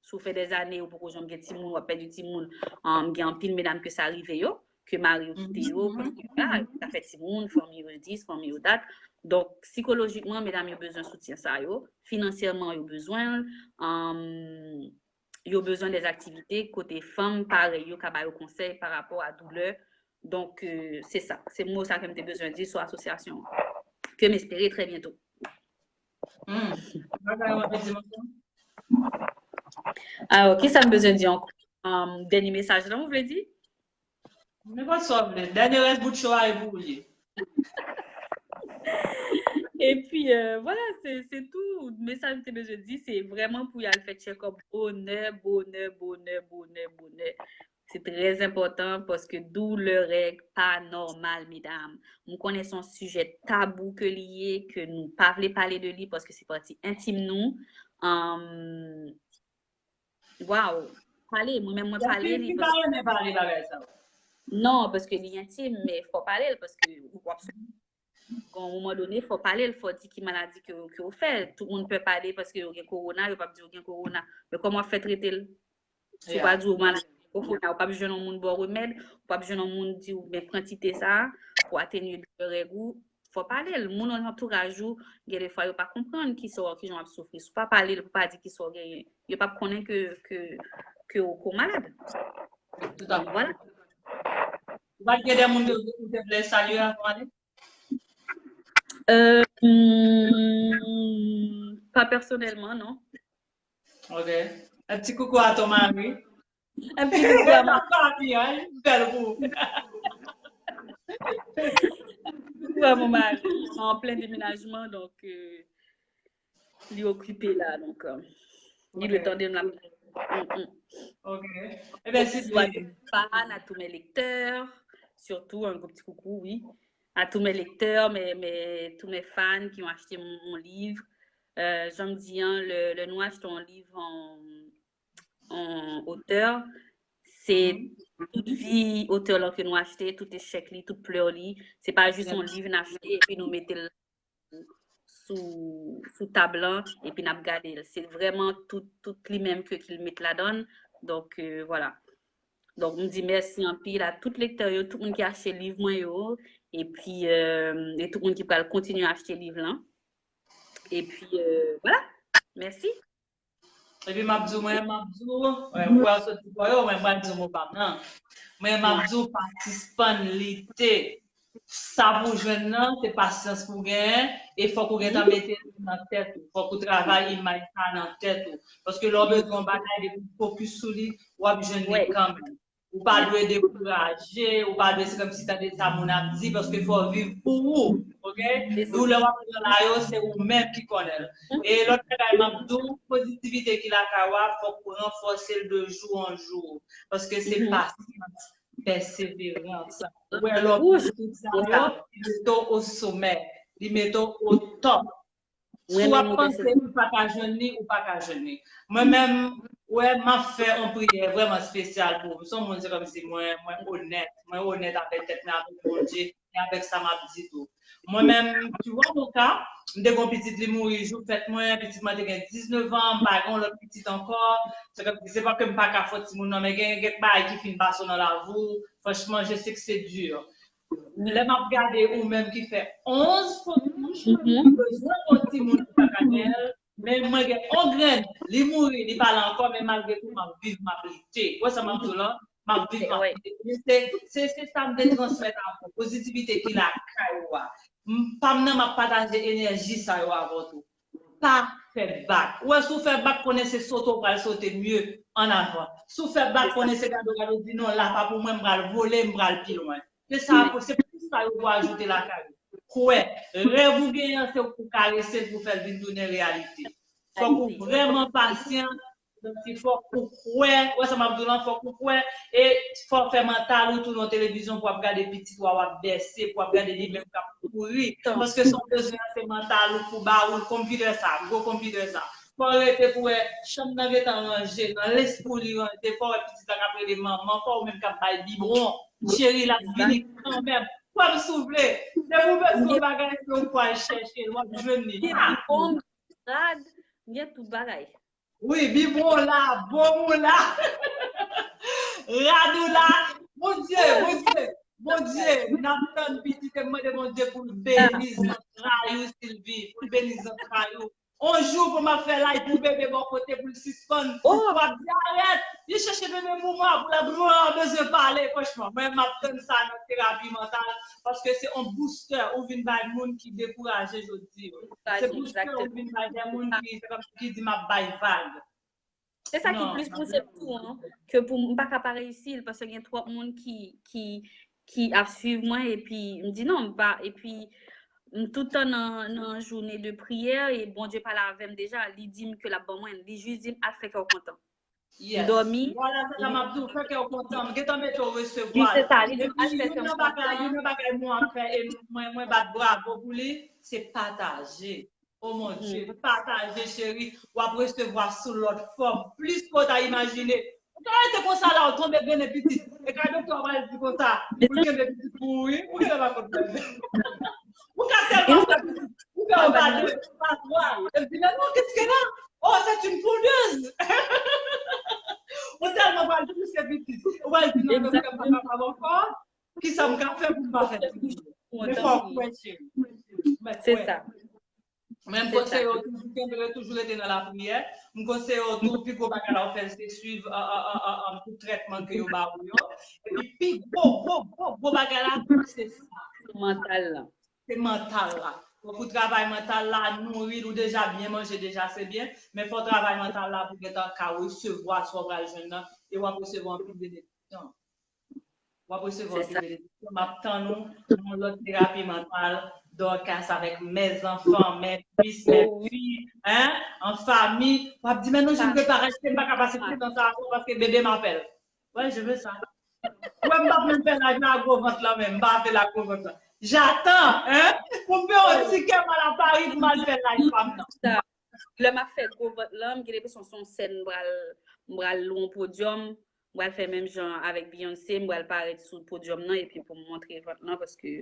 Si w fè dèzane ou poko janm gen timoun, w ap pèdi timoun, um, gen anpil medam ke sa rive yo, ke mari yo kite yo, paske, ah, sa fè timoun, fanmi yo dis, fanmi yo dat. Donk, sikolojikman, medam yo bezwen soutyen sa yo, finansyèman, yo bezwen l, um, yo bezwen de aktivite kote fanm parèy yo ka ba yo konsèy pa rapò a doulè. Donk, euh, se sa. Se mo sa ke m te bezwen di sou asosyasyon an. Ke m espere trè byento. Hmm. Bagay w ap di, manman? Alò, kisa m bezwen di ankò? Um, dènye mesaj lan, ou vle di? Nenpòt sa w vle. Dènye rès bout cho a, e pou ou li ye. Epi, euh, vwala, se, se tou. Mesaj m te bezwen di, se vrèman pou y al fè check-up bonè, bonè, bonè, bonè, bonè. Se trè enpòtan paske doulè règ pa nòmal, medam. M konnen se yon sijè tabou ke li ye, ke nou pa vle pale de li paske se pati entim nou. Um, Waw, pale, mwen menm mwen pale li. Ki pa renmen pale bagay sa yo? Non, paske li entim, men fò pale l, paske ou ap sou- Bon, à un moment donné, fò pale l, fò di ki maladi ke, ke w fè. Tout moun pè pale paske yo gen kowona, yo p ap di yo gen kowona. Men kòman w ap fè trete l? Si w pa di w malad gen kowona, ou p ap jwenn yon moun ba w remèd, ou p ap jwenn yon moun di w, men pran ti te sa a pou atenye doulè règ ou. Fò pale l. Moun nan antouraj ou, gen de fwa yo pa konprann kisa w, kijan w ap soufri. Si w pa pale l, pou pa di kisa w genyen, yo p ap konnen ke, ke, ke w, ke w malad. Tout à fait. Vwala. Ou pa t gen de moun ke ou te vle salye avan w ale? Euh, hmm, pa pèsonèlman, non. Ok. Un petit coucou à ton mari. Un petit coucou à mon Papi, hein, bèl pou ou. Coucou à mon mari. En plein déménagement, donc euh, li okipe la, donc euh, li le temps de la. Mm, mm. Ok. Eh bien, c'est Bisous à tous mes fans, à tous mes lecteurs, surtout un gros petit coucou, oui, à tous mes lecteurs, mes, mes, tous mes fans qui ont acheté mon, mon livre. Euh, jan m di an, lè, lè nou achte yon liv an, an otè, se tout vi otè lan ke nou achte, tout echèk li, tout plè li, se pa jis yon liv n achte epi nou mete l sou, sou tab lan, epi n ap gade l. Se vrèman tout, tout li menm ke, ke l met ladan l. Donk, euh, vwala. Donk, m di mèsi anpil a tout lektè yo, tout moun ki achte liv mwen yo, epi, euh, e tout moun ki pral kontinye achte liv lan. Epi, euh, vwala. Mèsi. Epi m ap di w, mwen, m ap di w, wè, ou wè w soti kò yo, mwen, m pral di w mo pa m nan. Mwen, m ap di w pa sispann lite. Sa pou w jwenn nan, se pasyans pou w genyen, e fòk ou gentan mete li nan tèt ou. Fòk ou travay imaj sa nan tèt ou. Paske lè w bezwen yon bagay, depi w fokis sou li, w ap jwenn li kanmenm. Ou pa dwe dekouraje, ou pa dwe se kòmsi tande sa moun ap di, paske fò w viv pou ou, oke? Doulè w ap pran la yo, se ou menm ki konnen l. E lòt bagay m ap di w, pozitivite ki lakay ou a, fòk ou ranfòse l de jou an jou, paske se pasyans, pèseverans. Ou wè lè w pran tout sa yo, li mete w o somè, li mete w o top. Si w ap panse ou pa ka jwenn li, ou pa ka jwenn li. Mwen menm, wè, m ap fè yon priyè vrèman espesyal pou ou. M se yon moun, se kòmsi mwen, mwen onèt. Mwen onèt avèk tèt mwen, avèk Bondye, e avèk sa m ap di tou. Mwen menm, tu vois, mon cas, m te gen yon pitit, li mouri jou fèt mwen, pitit mwen te gen diznèf an, m pa gen yon lòt pitit ankò. Se kòmsi, se pa ke m pa ka fè timoun non, men gen, gen kèk bagay ki fin pase w nan lavi w. Franchman, je sais que c'est dur. Lè m ap gade ou menm ki fè onz fo kouch, ou bezwen yon timoun ki pa ka gen l, men mwen gen yon grenn, li mouri, li pa la ankò, men malgre tou, m ap viv, m ap lite. Ou wè sa m ap di w lan? M ap viv, m ap lite. Men se, se, se sa m te transmèt avè w, pozitivite ki lakay ou a. M, pa m nan, m ap pataje enèji sa yo avè w tou. Pa fè bak. Ou wè, si w fè bak, konnen se sote w pral sote mye an avan. Si w fè bak, konnen se gade w gade w di non, la pa pou mwen, m pral vole, m pral pi lwen. Se sa, se plis sa yo pou ajoute lakay ou. Kwè, rèv ou genyen an, se ou pou karese l pou fè l vin tounen reyalite. Fòk ou vrèman pasyan, fòk ou kwè, wè sa m ap di w lan, fòk ou kwè, e fò w fè mantal ou tounen yon televizyon pou w ap gade pitit ou a w ap bèse, pou w ap gade li menm k ap kouri. Paske sa w bezwen an, se mantal ou pou ba ou l, konpitè sa, gwo konpitè sa. Fò w rete pou wè chanm nan gentan ranje, nan lespri w li ranje, fò w wè pitit la k ap rele manman, fò w menm k ap bay bibwon, cheri l ap vini kanmenm. Kwè m si w vle, depi w bezwen yon bagay, se ou pral chèche l, w ap jwenn li. Gen bibwon, rad, gen tout bagay. Wi, bibwon w la, bonm ou la, rad ou la. Bondye, Bondye, Bondye, n ap tann pitit e m mande Bondye pou l beni zantray ou, Sylvie, pou l beni zantray ou. On jou pou m ap fè live pou bebe bò kote pou l sispann. Ou ap di arèt, li chèche bebe pou mwen, pou l ap di mwen bezwen pale. Franchman, mwen m ap tann sa nan terapi mantal, paske se on booster ou vin bay moun ki dekouraje jodi. Se booster ou vin bay de moun ki, se kòm ki di m ap bay vag. Se sa ki plis pouse m tou, an, ke pou m pa ka pa reyisi l, paske gen twòp moun ki, ki, ki ap swiv mwen, epi m di non, m pa, epi m tout tan nan, nan jounen de priyè, e Bondye pale avè m deja, li di m ke l ap ban mwen, li jis di m al fè kè w kontan. M dòmi. Vwala, se sa m ap di w, fè kè w kontan, m gentan mete w resevwa l. Epi youn nan bagay, youn nan bagay mwen ap fè, e mwen, mwen bat bravo pou li, se pataje. Oh mon Dieu, pataje, cheri. W ap resevwa sou lòt fòm, plis ke w ta imajine. Ou ka rete konsa la, ou tonbe grennen pitit. E ka doktè w pral di konsa, pou l kenbe pitit pou ou, wi. Ou genlè pa konn bagay. Ou ka tèlman fè pitit, ou fè yon pa de, pa twa. E di, men non, qu'est-ce qu'elle a? Oh, c'est une pondeuse. Ou tèlman pral pouse pitit. Ou pral di, non, doktè, m pa kapab ankò. Kisa m ka fè pou m pa fè pitit? Men fò w kwè, cheri. Men kwè. Se sa. Men m konseye w toujou kenbe, toujou rete nan lapriyè. M konseye w tou, pi gwo bagay la w fè l se swiv tout trètman ke yo ba ou yo. Epi pi gwo, gwo, gwo, gwo bagay la, se sa. Mantal la. Se mantal la. Fòk ou travay mantal la, nouri l, ou deja byen manje, deja se byen. Men fò w travay mantal la pou w gentan ka resevwa sa w pral jwenn nan. E w ap resevwa anpil benediksyon. W ap resevwa anpil benediksyon. M ap tann ou nan yon lòt terapi mantal, Dorcas, avec mes enfants, mes fils, mes filles, hein, en famille. W ap di, men non, je ne peux pas rester, m pa ka pase pi tan sa ankò paske bebe m ap fè l. Ouais, je veux ça. Ou wè, m p ap menm fè live la gwo vant lan menm, m pa fè la gwo vant lan. J'attends, hein, pou m fè yon tikè, m al a Paris pou m al fè live pa m nan. Lè m ap fè gwo vant lan, m gen enpresyon se yon sèn m pral, m pral lwe yon podyòm, M pral fè menm jan avèk Beyoncé, m pral parèt sou podyòm nan epi pou m montre vant lan paske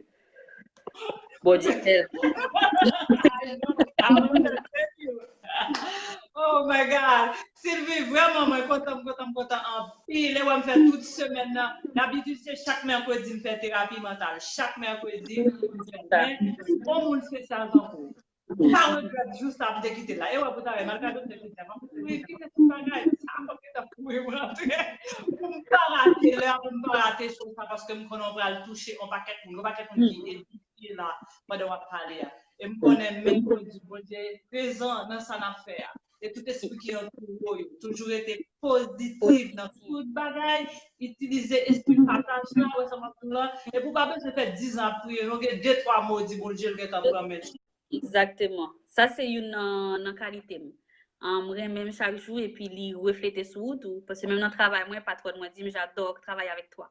Bondye fè l. Oh my God! Sylvie, vrèman, mwen kontan, m kontan, m kontan anpil. E wè m fè tout semèn nan. Dabitid, se chak mèkredi m fè terapi mantal. Chak mèkredi, m fè. Men, bon moun se sa, zanmi. M pa regrèt jou sa m te kite l la. E wè, pou talè, malgre doktè te di, "Mwen kouri kite tout bagay." Sa, mwen gentan kouri m rantre. Pou m pa rate lè a, pou m pa rate show sa, paske m konnen w pral touche yon pakèt moun. Yon pakèt moun ki edifye la pandan w ap pale a. E m konnen men Bondye, Bondye prezan nan sa n ap fè a. E tout espri ki antoure w yo, toujou rete pozitif nan tout bagay. Itilize espri pataj la, wè sa m ap di w la. Epi w pa bezwen fè dizan ap priye, non, gen de twa mo w di Bondye, l gentan pran men. Egzakteman. Sa se youn nan, nan kalite m. M renmen m chak jou epi li reflete sou ou tou. Paske menm nan travay mwen, patwòn mwen di m, "J'adore travailler avec toi."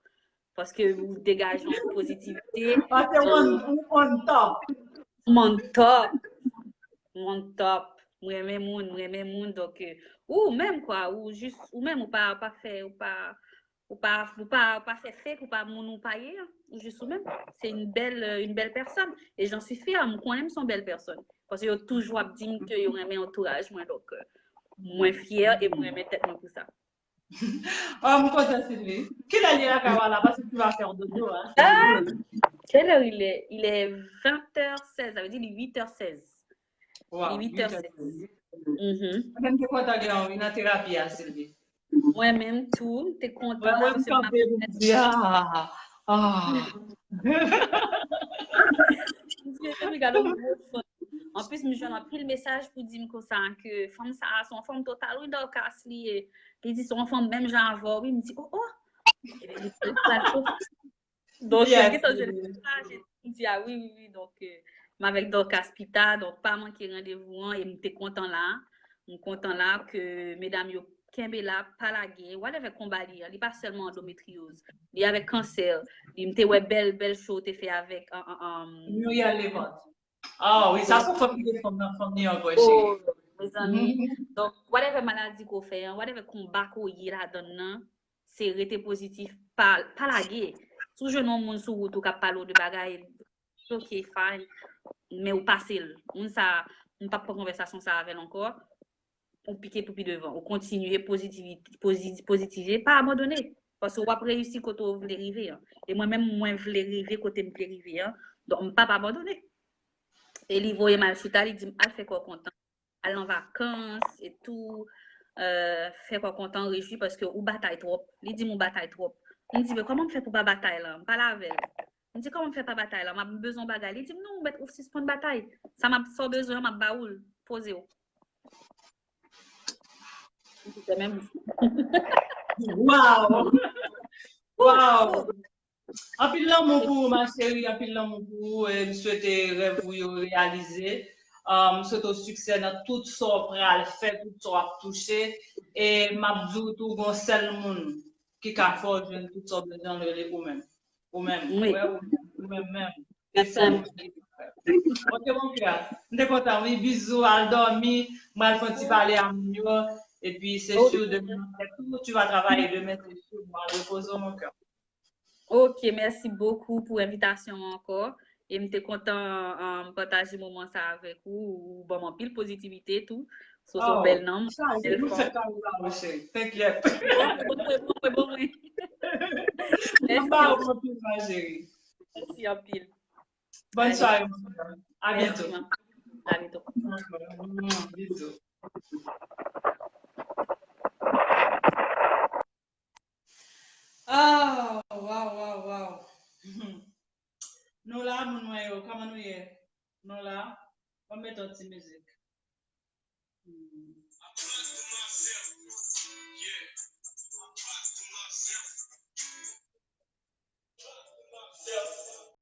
Paske ou degaje yon pozitivite. Paske ou on, ou on top. M on top. M on top. M renmen moun, m renmen moun. Donk, euh, ou menm kwa, ou jis, ou menm, ou pa, pa fè, ou pa, ou pa, ou pa, ou pa fè fake, ou pa moun ou pa ye, ou jis ou menm. Se yon bèl, euh, yon bèl pèsòn. E j'en suis fière, m konnen m se yon bèl pèsòn. Paske yo toujou ap di m ke yo renmen antouraj mwen, donk, euh, mwen fyè e mwen renmen tèt mwen pou sa. Oh, m kontan, Sylvie. Kilè li ye lakay ou la? Paske tu vas faire dodo, hein? Ah! Quelle heure il est? Il est vingt heures seize, ça veut dire il est huit heures seize. Wow, il est huit heures seize. Mwen te kontan gen yon nan terapi a, Sylvie. Mwen menm tou, m te kontan. Mwen menm kanpe pou m di, ah, ah. Mwen gade yon gwo fan. Anplis, m jwenn anpil mesaj pou di m konsa ke fanm sa a se yon fanm total, wi, Dorcas li ye. Li di se yon fanm menm jan avè w, wi, m di, oh, oh. Donk, yeah, m gentan jwenn mesaj, m di, ah, wi, wi, wi, donk, euh, m avèk Dorcas pita, donk, pa manke randevou an, e m te kontan la, m kontan la ke medam yo kenbe la, pa lage, whatever konba li an, li pa sèlman andometryoz, li avèk kansè, li, m te wè bèl, bèl show te fè avèk, an, an, an, Muriel Levant. Ah wi, sa se fanm ki te fanm nan fanm li ankò, cheri. Mezanmi. Donk, whatever maladi ke w fè an, whatever konba ke w ye ladan l nan, se rete pozitif, pa, pa lage. Si w jwenn yon moun sou wout ou k ap pale w de bagay, it's ok, fine, men ou pase l. Moun sa, m p ap pran konvèsasyon sa avè l ankò. Ou pike pou pi devan, ou kontinye pozitivite, pozi-, pozitive, pa abandone. Paske w ap reyisi kote w vle rive an. E mwen menm, mwen vle rive kote m vle rive an. Donk, m p ap abandone. E li voye m al chita, li di m, "Al fè kò w kontan. Al nan vakans, e tou, euh, fè kò w kontan, rejwi, paske ou batay twòp." Li di m, "Ou batay twòp." M di, "Men kòman m fè pou pa batay la?" M pale avè l. M di, "Kòman m fè pa batay la? M ap bezwen yon bagay." Li di m, "Non, ou mèt ou sispann batay. Sa m ap, sa w bezwen an, m ap ba ou l. Poze w." Wow! Wow! Anpil lanmou pou ou, ma chérie, anpil lanmou pou ou. E m swete rèv ou yo reyalize. M swete w siksè nan tout sa w pral fè, tout sa w ap touche. E m ap di w tou, gon sèl moun ki ka fè w jwenn tout sa w bezwen, l rele ou menm. Ou menm. Wi. Ou menm, ou menm, menm. Se sèl moun ki ka fè. Ok, mon cœur. M te kontan, wi. Bizou, al dòmi. Mwen al fè yon ti pale a moun yo. Epi, se sur demen, tu vas travailler demain, c'est sûr. Mwen al repoze, mon cœur. Ok, mèsi bokou pou envitasyon an ankò. E m te kontan, um, pataje moman sa avèk ou. Ou ban m anpil pozitivite tou. So, so bèl nanm. Chaje, nou fè kado la, mon chéri. T'inquiète. Bon, bon, bon, bon, bon. Mèsi. Mwen ba ou anpil, ma chérie. Mèsi anpil. Bonne soirée, mon cœur. À bientôt. À bientôt. Bisous. Oh, wow, wow, wow. Nou la, moun mwen yo, kòman nou ye? Nou la? Ban m mete yon ti mizik. Hmm.